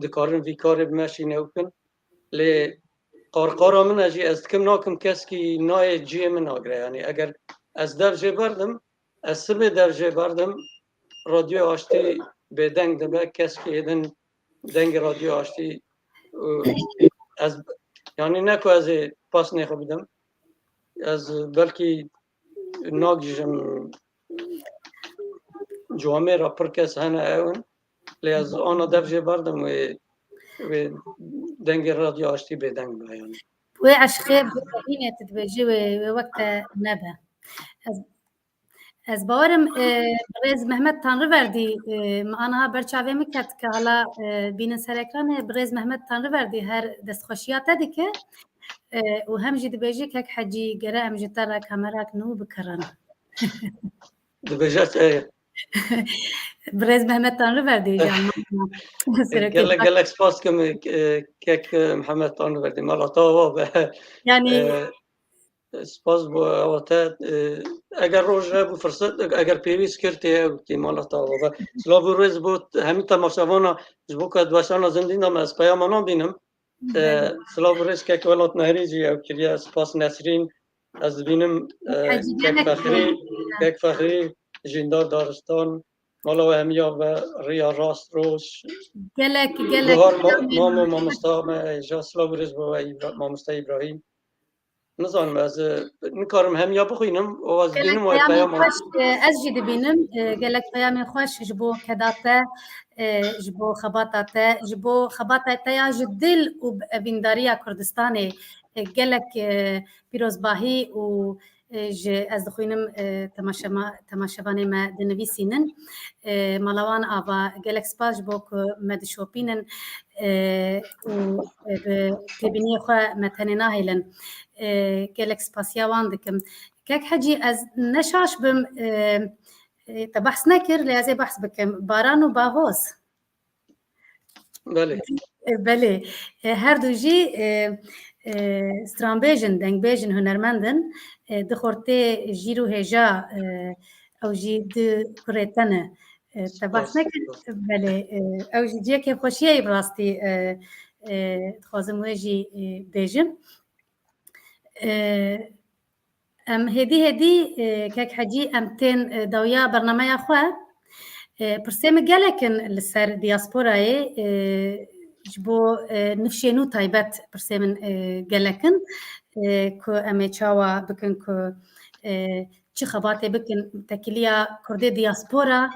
dikarin vî karê bimeşîne û bikin. Lê qarqara min e jî, ez dikim nakim, keskî nayê cihê min nagire. Yanî eger ez dev jê berdim, ez sibê dev jê berdim, Radyoya Aştî bêdeng dibe, keskî êdin dengê Radyoya Aştî, û ez, yanî ne ku ez ê pasnê xwe bidim, ez belkî nagihîjim, camêra pir kes hene ew in, lê ez ana dev jê berdim wê, wê dengê Radyoya Aştî bêdeng be yanî. Wê eşqê bi evînê tu dibêjî wê, wê wek te nebe. Ez Ez bawerim, e, birêz Mehmet Tanrıverdi, e, min aniha ber çavê min ket ke hala, e, bînin ser ekranê, birêz Mehmet Tanrıverdi her destxweşiya te dike, e, û hem jî dibêje kek Hecî gere em ji te re kamerak nû bikirin. Dibêje, e, Birêz Mehmet Tanrıverdi hêja gelek gelek spas kim, e, kek, e, Mihemed Tanrıverdi, mala te ava be. Yani E, spas bo ewa te, e, eger roj hebû, firsat, eger pêwîst kir tê ew tê mala te ava be. Silav û rêz bo hemî temaşevana, ji bo ku ez weşana zindî de me ez peyama nabînim. E, silav û rêz kek Welat Nehrî jî ew kiriye, spas Nesrîn. Ez dibînim, e, Hecî kek gelek Fexrî, kek Fexrî, Jîndar Daristan, mala we hemiya be, riya rast roj. Gelek, gelek. Guhar ma-, mamo mamosta me, ja silav û rêz bo we, Îbra-, mamosta Îbrahîm. Nizanim ez, e, nikarim hemiya bixwînim, û ez Gelek dibînim we peyamên peyama. Xweş, e, ez jî dibînim, e, gelek peyamên xweş ji bo keda te, e, ji bo xebata te, ji bo xebata te ya ji dil û bi evîndariya Kurdistanê, e, gelek, e, pîrozbahî û, e, ji, ez dixwînim, e, temaşema-, temaşevanê me dinivîsînin. E, mala wan ava, gelek spas ji bo ku me dişopînin, e, û, e, bi têbîniyê xwe me tenê nahêlin. E, gelek spasiya wan dikim. Kek Hecî, ez ne şaş bim, e, e, te behs nekir, lê ez ê behs bikim. Baran û Bahoz. Belê. E, belê. E, her du jî, e, e, stranbêj in, dengbêj in, hunermend in. E, du xortê Jîr û Hêja, e, ew jî du kurê te ne. E, te behs nekir. Belê. E, ew jî cihê kêfxweşiyê ye bi rastî, e, e, dixwazim wê jî, e, bêjim. E, em hêdî hêdî, e, kek Hecî, em tên, e, dawiya bernameya xwe. E, pirsê min gelek in li ser diasporayê, e, ji bo, e, nifşên nû taybet pirsê min, e, gelek in, e, ku em ê çawa bikin ku, e, çi xebatê bikin, tekiliya Kurdê diaspora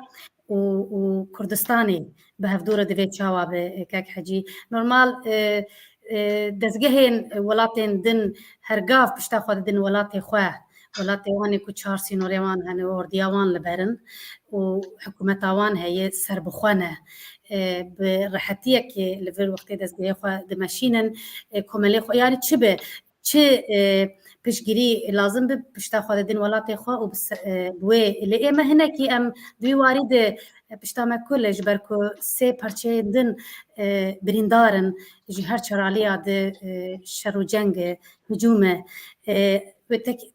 û, û Kurdistanê bi hevdû re divê çawa be, e, kek Hecî. Normal, e, e, dezgehên welatên din her gav pişta xwe didin welatê xwe. Welatê wan ê ku çar sînorê wan hene, ordiya wan li ber in û hikûmeta wan heye serbixwe ne. E, bi rehetiyekê li vir wextê dezgehê xwe dimeşînin, e, komelê xwe, yani çi be, çi, e, piştgirî lazim bi pişta xwe didin welatê xwe û bi se-, e, bi wê lê ê me hinekî em di wî warî de, e, pişta me kul e, ji ber ku sê parçeyên din, e, birîndar in ji her çar aliya de, e, şer û ceng e, hicûm e. E, wê tek-,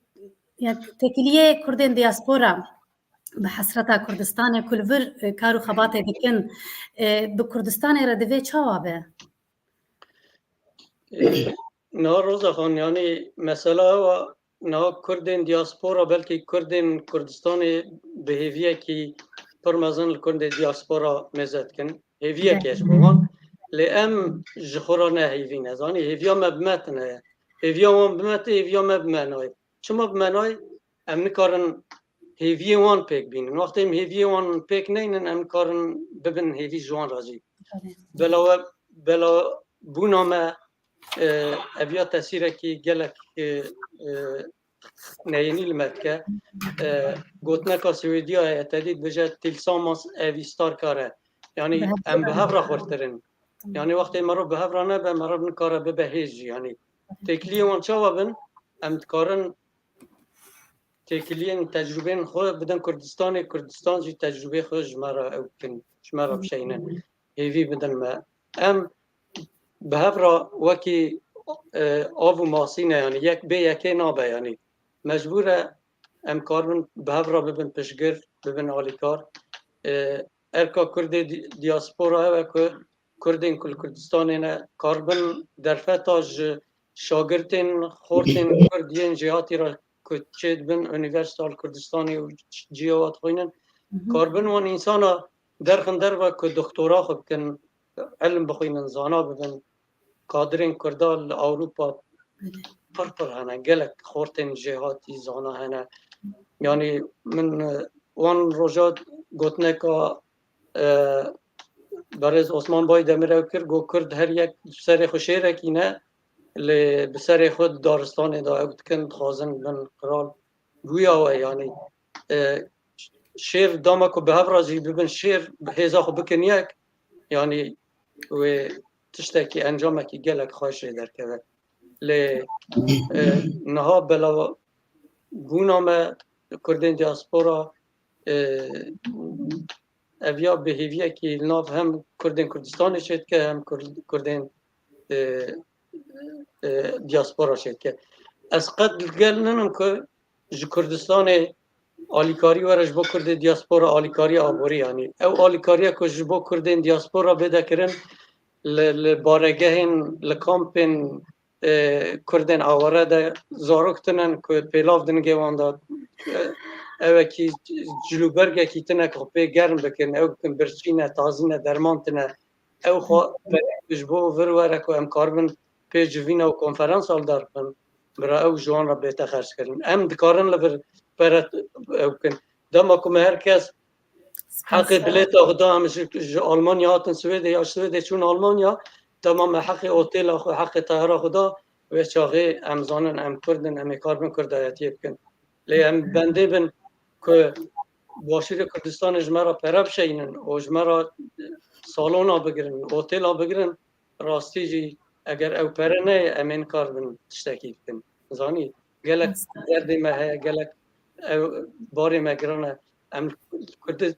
yani tekiliyê Kurdên diaspora bi hesreta Kurdistanê ku li vir, e, kar û xebatê dikin, e, bi Kurdistanê re divê çawa be? E, Na Roza Xan, yani mesela ew a, na Kurdên diaspora, belkî Kurdên Kurdistanê bi hêviyekî pir mezin li Kurdên diaspora mêze dikin. Hêviyek e ji bo wan. Lê em ji xwe re ne hêvî ne. Zanî, hêviya me bi me tine ye. Hêviya wan bi me tê, hêviya me bi me nayê. Çima bi me nayê? Em nikarin hêviyê wan pêk bînin. Wextê em hêviyê wan pêk neynin, em nikarin bibin hêvî ji wan re jî. Belawe, bela bûna me, e, eviya tesîrekî gelek, e, e, neyênî li me dike. E, gotineka Swêdiya heye, te dît bêje, "Tillsammans är vi starkare." Yani em bi hev re xurtir in. Yani wextê merov bi hev re nebe, merov nikare bibe hêz jî. Yani têkiliyên wan çawa bin? Em dikarin têkiliyên tecrûbeyên xwe bidin Kurdistanê, Kurdistan jî tecrûbeyê xwe ji me re ew bikin, ji me re bişeynin, hêvî bidin me. Em bi hev re wekî, e, av û masî ne, yani yek bê yekê nabe, yani mecbûr e em karibin bi hev re bibin piştgir, bibin alîkar. E, erka Kurdê di-, diaspora ew e ku Kurdên ku li Kurdistanê ne, karibin derfeta ji şagirtên xortên Kurd yên jêhatî re ku çêdibin Unîversîta li Kurdistanê û cihê wa dixwînin, karibin wan însana derxin derve ku doktora xwe bikin, ilim bixwînin, zana bibin. Kadirên Kurda li Ewropa pir pir hene, gelek xortên jêhatî zana hene. Yani min, e, wan roja gotineka, e, berêz Osman Baydemir ew kir, got, Kurd her yek serê xwe şêrekî ne, lê bi serê xwe di daristanê de ew dikin, dixwazin bin qral. Guya we, yani, e, şêr dama ku bi hev re jî bibin şêr, hêza xwe bikin yek, yanî wê tiştekî, encamekî gelek xweş jê derkeve. Lê e, niha belawbûna me Kurdên diaspora, e, ev ya bi hêviyekî li nav hem Kurdên Kurdistanê çêdike, hem Kurd-, Kurdên, e, e, diaspora çêdike. Ez qet li gel ninim ku ji Kurdistanê alîkarî were ji bo Kurdê diaspora, alîkariya aborî, yanî ew alîkariya ku ji bo Kurdên diaspora bêde kirin, li, li baregehên, li kampên, e, Kurdên aware de zarok tinin ku pêlav di nigê wan de, e, ewekî cilûbergekî tine ku pê germ bikin, ew bikin birçî ne, tazî ne, derman tine. Ew xwe ji bo vir were ku em karibin pê civîna û konferansa li dar bixin, bira ew ji wan re bête xerckirin. Em dikarin li vir pere ew bikin. Dema ku me her kes heqê bilêta xwe da, em ji, ji Almanya hatin Swêdê, ya ji Swêdê çûn Almanya, dema me heqê otêla xwe, heqê tayara xwe da, wê çaxê em zanin em Kurd in, em ê karibin Kurdayetiyê bikin. Lê em bendê bin ku başûrê Kurdistanê ji me re pere bişeyînin û ji me re salona bigirin, otêla bigirin, rastî jî eger ew pere neyê, em ê nikaribin tiştekî bikin. Zanî, gelek derdê me heye, gelek ew barê me giran e. Em li Kurdi-,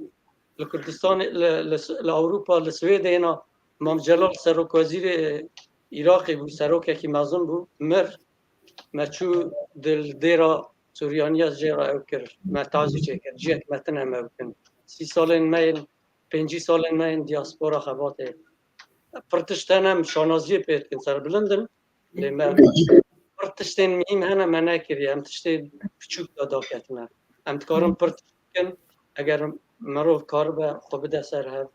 li Kurdistanê, li, li, li Ewropa, li Swêdê hêna Mam Celal serokwezîrê Iraqê bû, serokekî mezin bû, mir. Me çû dil dêra Suryaniya jê re ew kir. Me tazî çêkir. Cihek me tine me bikin. Sî salên me yên, pêncî salên me yên diaspora xebatê. Pir tişt hene em şanaziyê pê dikin, serbilind in. Lê me pir tiştên mihîm hene me nekiriye. Em tiştê biçûk de daketine. Em dikarin pir tişt bikin. Eger mirov karibe xwe bide ser hev,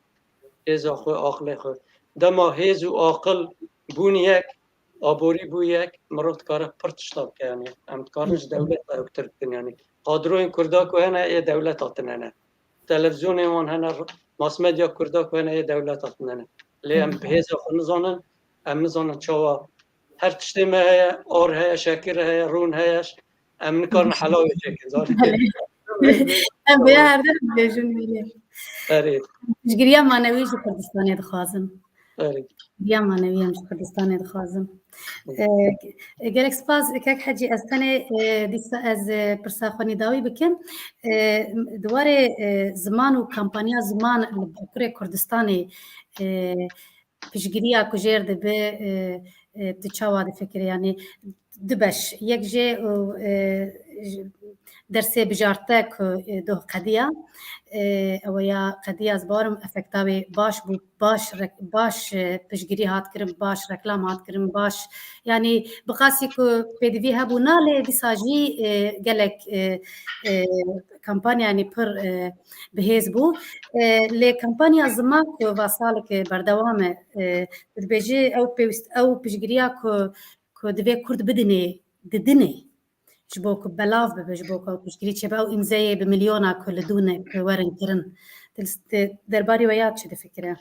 hêza xwe, aqilê xwe. Dema hêz û aqil bûn yek, aborî bû yek, mirov dikare pir tişta bike, yanî. Em dikarin ji dewleta ew tir bikin, yanî. Kadroyên Kurda ku hene, ê dewleta tine ne. Televîzyonên wan hene, masmedya Kurda ku hene, ê dewleta tine ne. Lê em bi hêza xwe nizanin, em nizanin çawa. Her tiştê me heye, ar heye, şekir heye, rûn heye, em nikarin helawê çêkin. Em vêya her der dibêjin wî. Erê. Piştgiriya manewî ji Kurdistanê dixwazin. Erê. Piştgiriya manewî em ji Kurdistanê dixwazin. Hı. E, gelek spas, kek Hecî, ez tenê, e, dîsa ez, e, pirsa xwe nîdawî bikim. E, di warê, e, ziman û kampanya ziman li Bakurê Kurdistanê, e, piştgiriya ku jêr dibe, e, e, tu çawa difikirî? Yanî du beş, yek jê û, e, j-, dersê bijarte ku, e, doh qediya, e, ew ya qediya, ez bawerim efekta wê baş bû, baş rek-, baş, e, piştgirî hat kirin, baş reklam hat kirin, baş, yanî bi qasî ku pêdivî hebûna, lê dîsa jî, e, gelek, e, e, kampanya, yanî pir, e, bihêz bû. E, lê kampanya ziman ku va salek berdewam e, e, dibêje ew pêwîst, ew piştgiriya ku, ku divê Kurd bidinê, didinê. Ji bo ku belav bibe, ji bo ku ew piştgirî çêbe, ew îmzeyê bi milyona ku li dû ne, ku werin kirin. Di, di derbarî wê ya çi difikire?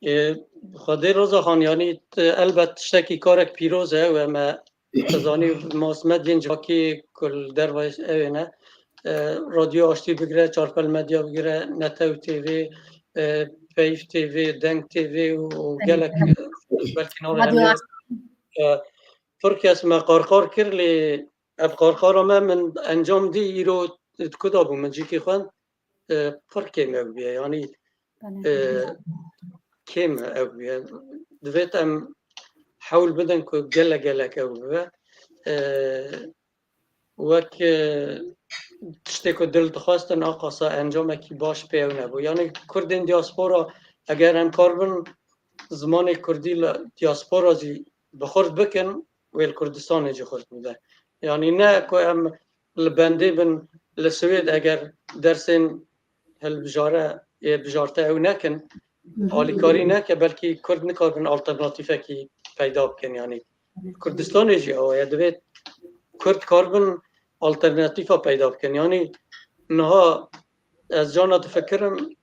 Ê, Xwedê Roza Xan, yanî, t-, elbet tiştekî, karek pîroz e, we me, tu zanî, masmedyên civakî ku li derve ew ê ne, e, Radyo Aştî bigire, Çarpel Medya bigire, Netew T V, e, Peyv T V, Deng T V û, û Belê, gelek, belê. E, belkî navê Radyo hemî, Aştî. E, pir kes me qarqar kir, lê ev qarqara me min encam dî, îro di ku de bû, min cîkî xwend, e, pir kêm ew bûye. Yanî, Belê. e, kêm ew bûye. Divêt em hewl bidin ku gelek gelek ew bibe. E, wek, e, tiştê ku dil dixwestin, a qasa encamekî baş pê ew nebû. Yanî Kurdên diaspora, eger em karibin zimanê Kurdî li diaspora jî bi xurt bikin, wê li Kurdistanê jî xurt bibe. Yanî ne ku em li bendê bin li Swêd, eger dersên hilbijare, ê bijarte ew nekin, Hı hı. alîkarî neke, belkî Kurd nikaribin alternatîfekî peyda bikin. Yanî Kurdistanê jî ew ye, divê Kurd karibin alternatîfa peyda bikin. Yanî niha ez cana difikirim,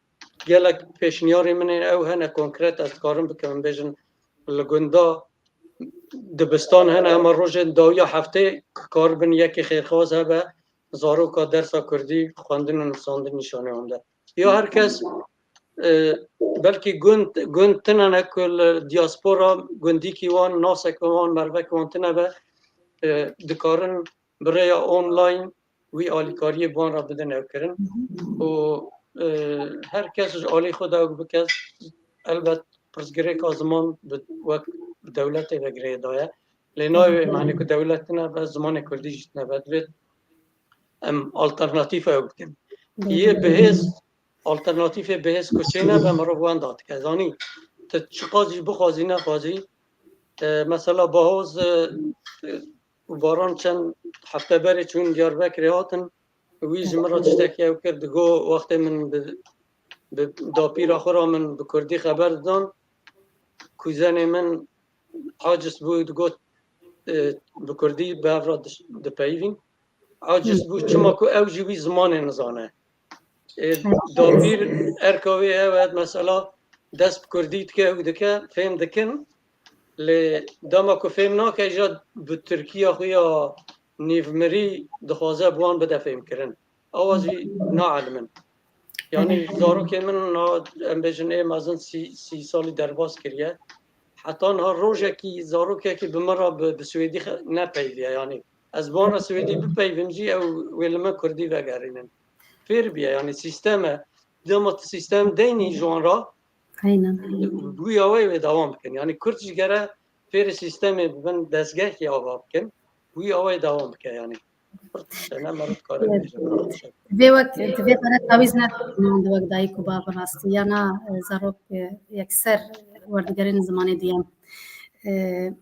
gelek pêşniyarê min ên ew hene konkret, ez dikarim bikim, bêjin li gunda dibistan hene, hema rojên dawiya heftê karibin yekê xêrxwaz hebe, zaroka dersa kurdî xwendin û nivîsandin nîşanê wan de. Ya her kes, e, belkî gund, gund tune ne ku li diaspora gundîkî wan, nasek wan, mervek wan tune be, e, dikarin bi rêya online wî alîkariyê bi wan re bidin ewkirin. Û, e, her kes ji alî xwe de ew bike, elbet pirsgirêka ziman bi, wek dewletê ve girêdaye. Lê nayê wê, yani ku dewlet tune be, zimanê kurdî jî tune be. Divê em alternatîfe ew bikin. Yê bihêz, alternatîfê bihêz ku çêne be, mirov wenda dike. Zanî, tu çiqas jî bixwazî, nexwazî, e, mesela Bahoz, e, û Baran çend hefte berê çûn Diyarbekirê hatin, wî ji min re tiştekî ew kir, digo, wextê min bi, bi dapîra xwe re min bi kurdî xeber didan, kuzenê min aciz bû, digot, e, bi kurdî bi hev re diş-, dipeyivîn. Aciz bû, çima ku ew jî wî zimanê nizane. E, dapîr erka wê ew e, mesela dest bi kurdî dike, ew dike, fêm dikin. Lê dema ku fêm nake, îja bi tirkiya xwe ya nîvmirî dixwaze bi wan bide fêmkirin. Awa jî naelimin. Yani zarokê min na, em bêjin ê mezin sî, sî salî derbas kiriye. Heta niha rojekî zarokekî bi min re bi, bi swêdî xe-, nepeyviye. Yani ez bi wan re swêdî bipeyvim jî, ew wê li min kurdî vegerînin. Fêr biye, yani sîstem e. Dema tu sîstem deynî ji wan re, Aynen. Wî awayê wê dewam bikin. Yani kurd jî gere fêrê sîstemê bibin, dezgehê ava bikin. Wî awayê dewam bike yani. Kurd tiştene meriv kare Evet. bêje. Divê wek, divê pere tawîz ne, wek dayik û bav rastî. Yana, e, zarok, e, yekser werdigerin zimanê duyem. E,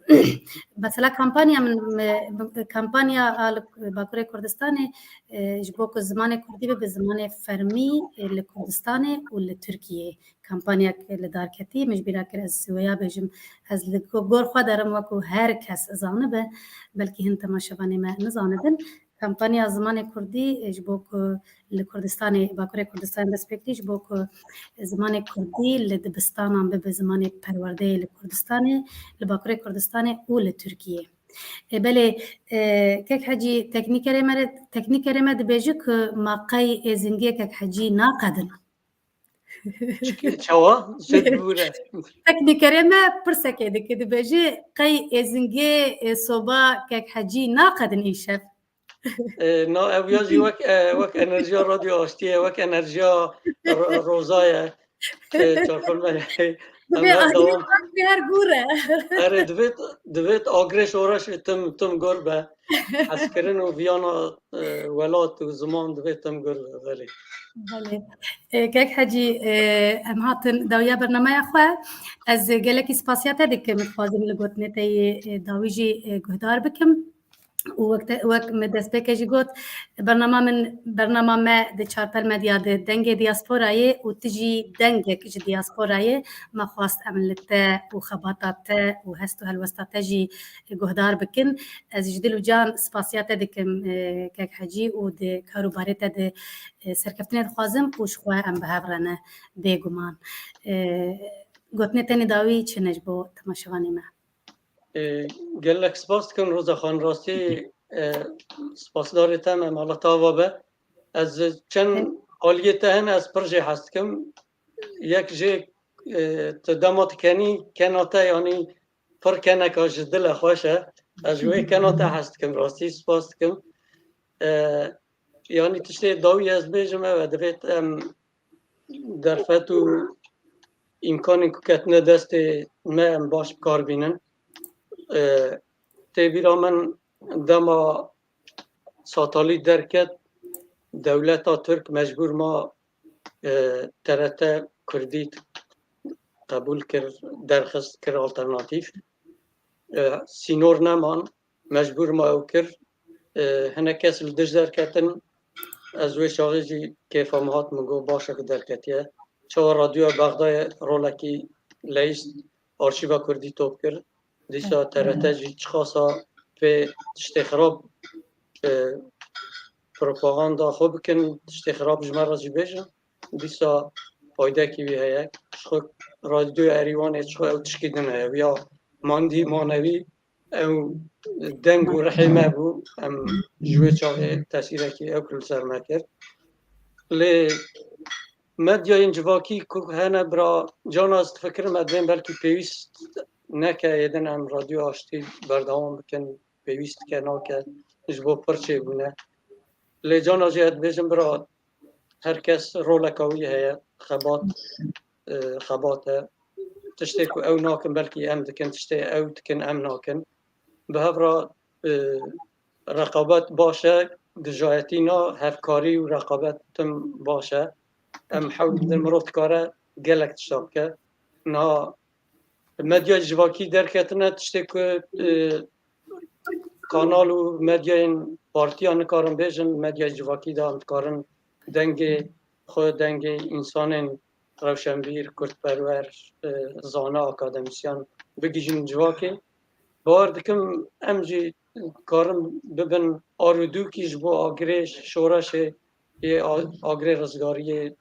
mesela kampanya min, me, kampanya a li Bakurê Kurdistanê, e, ji bo ku zimanê kurdî bibe zimanê fermî, e, li Kurdistanê û li Tirkiyê. Kampanyek li dar ketî, min ji bîra kir ez wêya bêjim. Ez li go-, gor xwe derim wekû her kes zanibe, belkî hin temaşevanê me nizanibin. Kampanya zimanê kurdî, e, ji bo ku li Kurdistanê, Bakurê Kurdistanê dest pê kirî, ji bo ku zimanê kurdî li dibistanan bibe zimanê perwerdeyê li Kurdistanê, li Bakurê Kurdistanê û li Tirkiyê. E, belê, e, kek Hecî, teknîkerê me re, teknîkerê me dibêje ku ma qey êzingê kek Hecî naqedin. Çi-, çawa? Çi dibûre? Teknîkerê me pirsekê dike, dibêje qey êzingê, e, soba kek Hecî naqedin îşev. E, na, ev ya jî wek, e, wek enerjiya Radyo Aştî ye, wek enerjiya ro-, roza ye. E, çarxur me. Divê Em her agirê dewam. Her gûr e. Erê, divêt, divêt agirê şoreşê tim, tim gor be. Hezkirin û viyana, e, welat û ziman divê tim gor be, belê. Belê. E, kek Hecî, e, em hatin dawiya bernameya xwe. Ez gelekî spasiya te dikim, dixwazim li gotinê te yê, e, dawî jî, e, guhdar bikim. Û wek te, wek min destpêkê jî got, bernama min, bernama me di Çarpel Medya de dengê diasporayê û tu jî dengek ji diasporayê, me xwest em li te û xebata te û hest û helwesta te jî guhdar bikin. Ez ji dil û can spasiya te dikim, e, kek Hecî, û di kar û barê te de, e, serkeftinê dixwazim û ji xwe em bi hev re ne bêguman. E, gotinê tenê dawî çi ne ji bo temaşevanê me? E, gelek spas dikim Roza Xan, rastî, e, spasdarê te me, mala te ava be. Ez çend aliyê te hene, ez pir jê hez dikim. Yek jê, e, tu dema dikenî, kena te, yanî pir keneka ji dile xweş e. Ez ji wê kena te hez dikim, rastî spas dikim. E, yanî tiştê dawî ez bêjim ew e, divêt em derfet û îmkanên ku ketine destê me em baş bi kar bînin. E, tê bîra min dema Satalî derket, dewleta Tirk mecbûr ma, e, T R T Kurdî qebûl kir, derxist kir alternatîf. E, sînor neman, mecbûr ma ew kir. E, hinek kes li dij derketin. Ez wê çaxê jî kêfa min hat, min got, baş e ku derketiye. Çawa Radyoya Bexdayê rolekî leyîst arşîva kurdî top kir. Dîsa T R T jî çiqasa pê tiştê xirab, e, propaganda xwe bikin, tiştê xirab ji me re jî bêjin. Dîsa faydekî wî heye. Ji xwe Radyoya Erîwanê ji xwe ew tişkî din heye. Ya mandî manewî ew deng û rihê me bû, em ji wê çaxê tesîrekî ew li ser me kir. Lê medyayên civakî ku hene bira, cana ez difikirim, ez dibêm belkî pêwîst neke êdin em Radyo Aştî berdewam bikin, pêwîst dike nake, ji bo pir çêbûne. Lê cana jî ez dibêjim bira, her kes roleka wî heye, xebat, e, xebat e. Tiştê ku ew nakin, belkî em dikin, tiştê ew dikin, em nakin. Bi hev re, e, reqabet baş e, dijayetî na, hevkarî û reqabet tim baş e. Em hewl bidin, mirov dikare gelek tişta bike. Niha medyayê civakî derketine tiştê ku, e, kanal û medyayên partiyan nikarin bêjin, medyayê civakî de em dikarin dengê xwe, dengê însanên rewşenbîr, kurdperwer, e, zana, akademîsyen bigihîjin civakê. Bawer dikim em jî karin bibin arûdûkî ji bo agirê şoreşê yê a-, agirê rizgariyê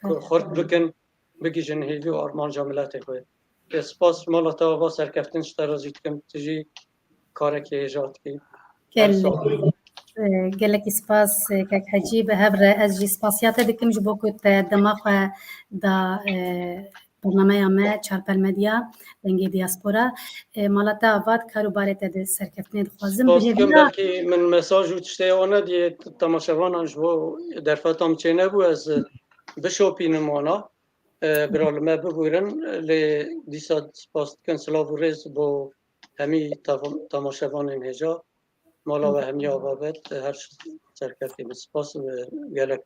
ku xurt bikin, bigihîjin hêvî û armanca miletê xwe. Ê, spas mala te ava, serkeftin ji te re jî dikim, tu jî karekî hêja dikî. Her Gelek, sal. e, gelekî spas, e, kek Hecî, bi hev re ez jî spasiya te dikim ji bo ku te dema xwe da, e, bernameya me, Çarpel Medya, Dengê Diaspora. E, mala te ava, di kar û barê te de serkeftinê dixwazim. Spas Bi dikim, hêviya belkî min mesaj û tiştê wan nediyê temaşevanan ji bo derfeta min çênebû, ez, e, bişopînim wana. E, bira li me bibûrin, lê dîsa spas dikin, silav û rêz bo hemî tam-, temaşevanên hêja. Mala we hemiya ava be, her serkeftin. Spas, e, gelek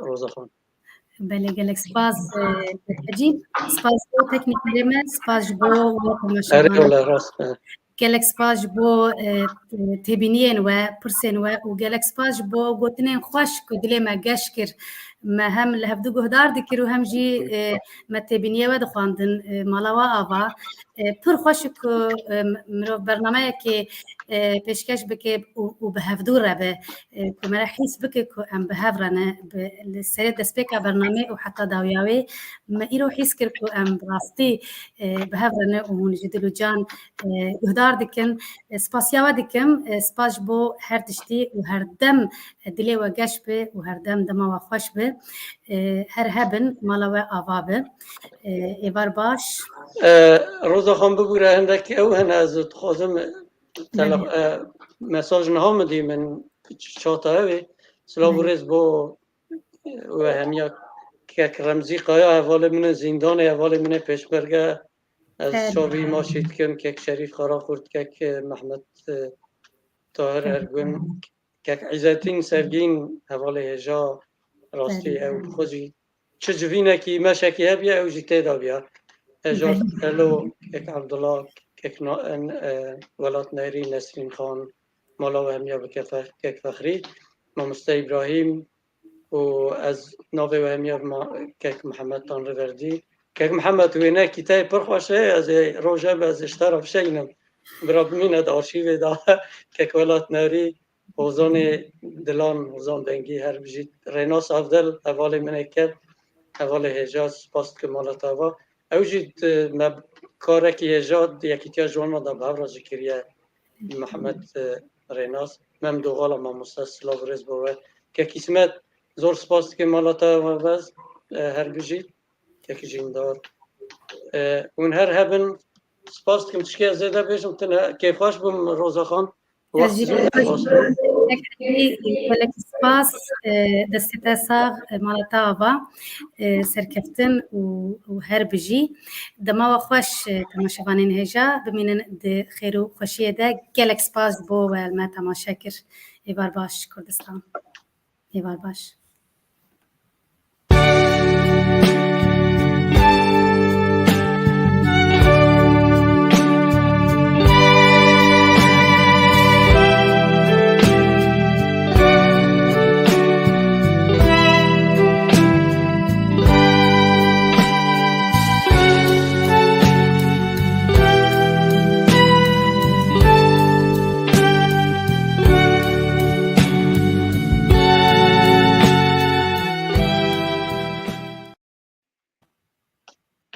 Roza Xan. Belê, gelek spas, e, Hecî. Spas bo teknîkerê me, spas ji bo we Erê temaşevan. wele rast e. Gelek spas ji bo, e, têbîniyên we, pirsên we û gelek spas ji bo gotinên xweş ku dilê me geş kir. Me hem li hevdû guhdar dikir û hem jî, e, me têbîniyê we dixwandin, e, mala we ava. E, pir xweş e ku, e, mirov bernameyekê, e, pêşkeş bike û, û bi hevdû re be. E, ku mere hîs bike ku em bi hev re ne, bi, li serê destpêka bernamê û heta dawiya wê me îro hîs kir ku em bi rastî, e, bi hev re ne û hûn ji dil û can, e, guhdar dikin. E, spasiya we dikim, e, spas ji bo her tiştî û her dem, e, dilê we geş be û her dem dema we xweş be. E, her hebin, mala we ava be. E, êvar baş. E, Roza Xan, bibûre hindek ew hene, ez dixwazim, e, tele-, Belê. e, mesaj niha min dî min çata ew ê. Silav û Belê. rêz bo we hemiya. Kek Remzî Kaya hevalê min e, zîndanê hevalê min e, pêşmerge. Ez Evet. çavî maşî dikim, kek Şerîf Karaxurt, kek, e, Mehmet, e, Tahir Evet. Ergun, kek Îzetîn Sevgîn hevalê hêja, rastî Evet. ew xwe jî çi civînekî, meşekî hebiye, ew jî tê de biya. Hêja Evet. Elo, kek Abdullah, kek Na-, en, e, Welat Nerî, Nesrîn Xan, mala we hemiya bike Fe-, kek Fexrî, mamoste Îbrahîm, û ez navê we hemiya ma-, kek Mihemed Tanriverdî. Kek Mihemed, wênekî te pir xweş e, ez ê roje be ez ê ji te re bişeynim. Bira bimîne di arşîvê de. Kek Welat Nerî, Hozanê Dilan, Hozan Dengî, her bijît. Rênas Avdel, hevalê min ê ked, hevalê hêja, spas dikim mala te ava. Ew jî di me karekî hêja di Yekîtiya Ciwanan de bi hev re jî kiriye. Mihemed, e, Rênas, Mem Doxala mamoste, silav û rêz bo we. Kek Îsmet, zor spas dikim mala te ava, e, her bijî. Kek Jîndar. E, hûn her hebin, spas dikim, tişkê ez zêde bêjim tune, kêfxweş bûm Roza Xan. Ez jî Wextî kêfxweş bûm. Gelek spas, e, destê te sax, e, mala te ava, e, serkeftin û, û her bijî. Dema we xweş, e, temaşevanên hêja, bimînin di xêr û xweşiyê de. Gelek spas bo we li me temaşe kir. Êvar baş Kurdistan. Êvar baş.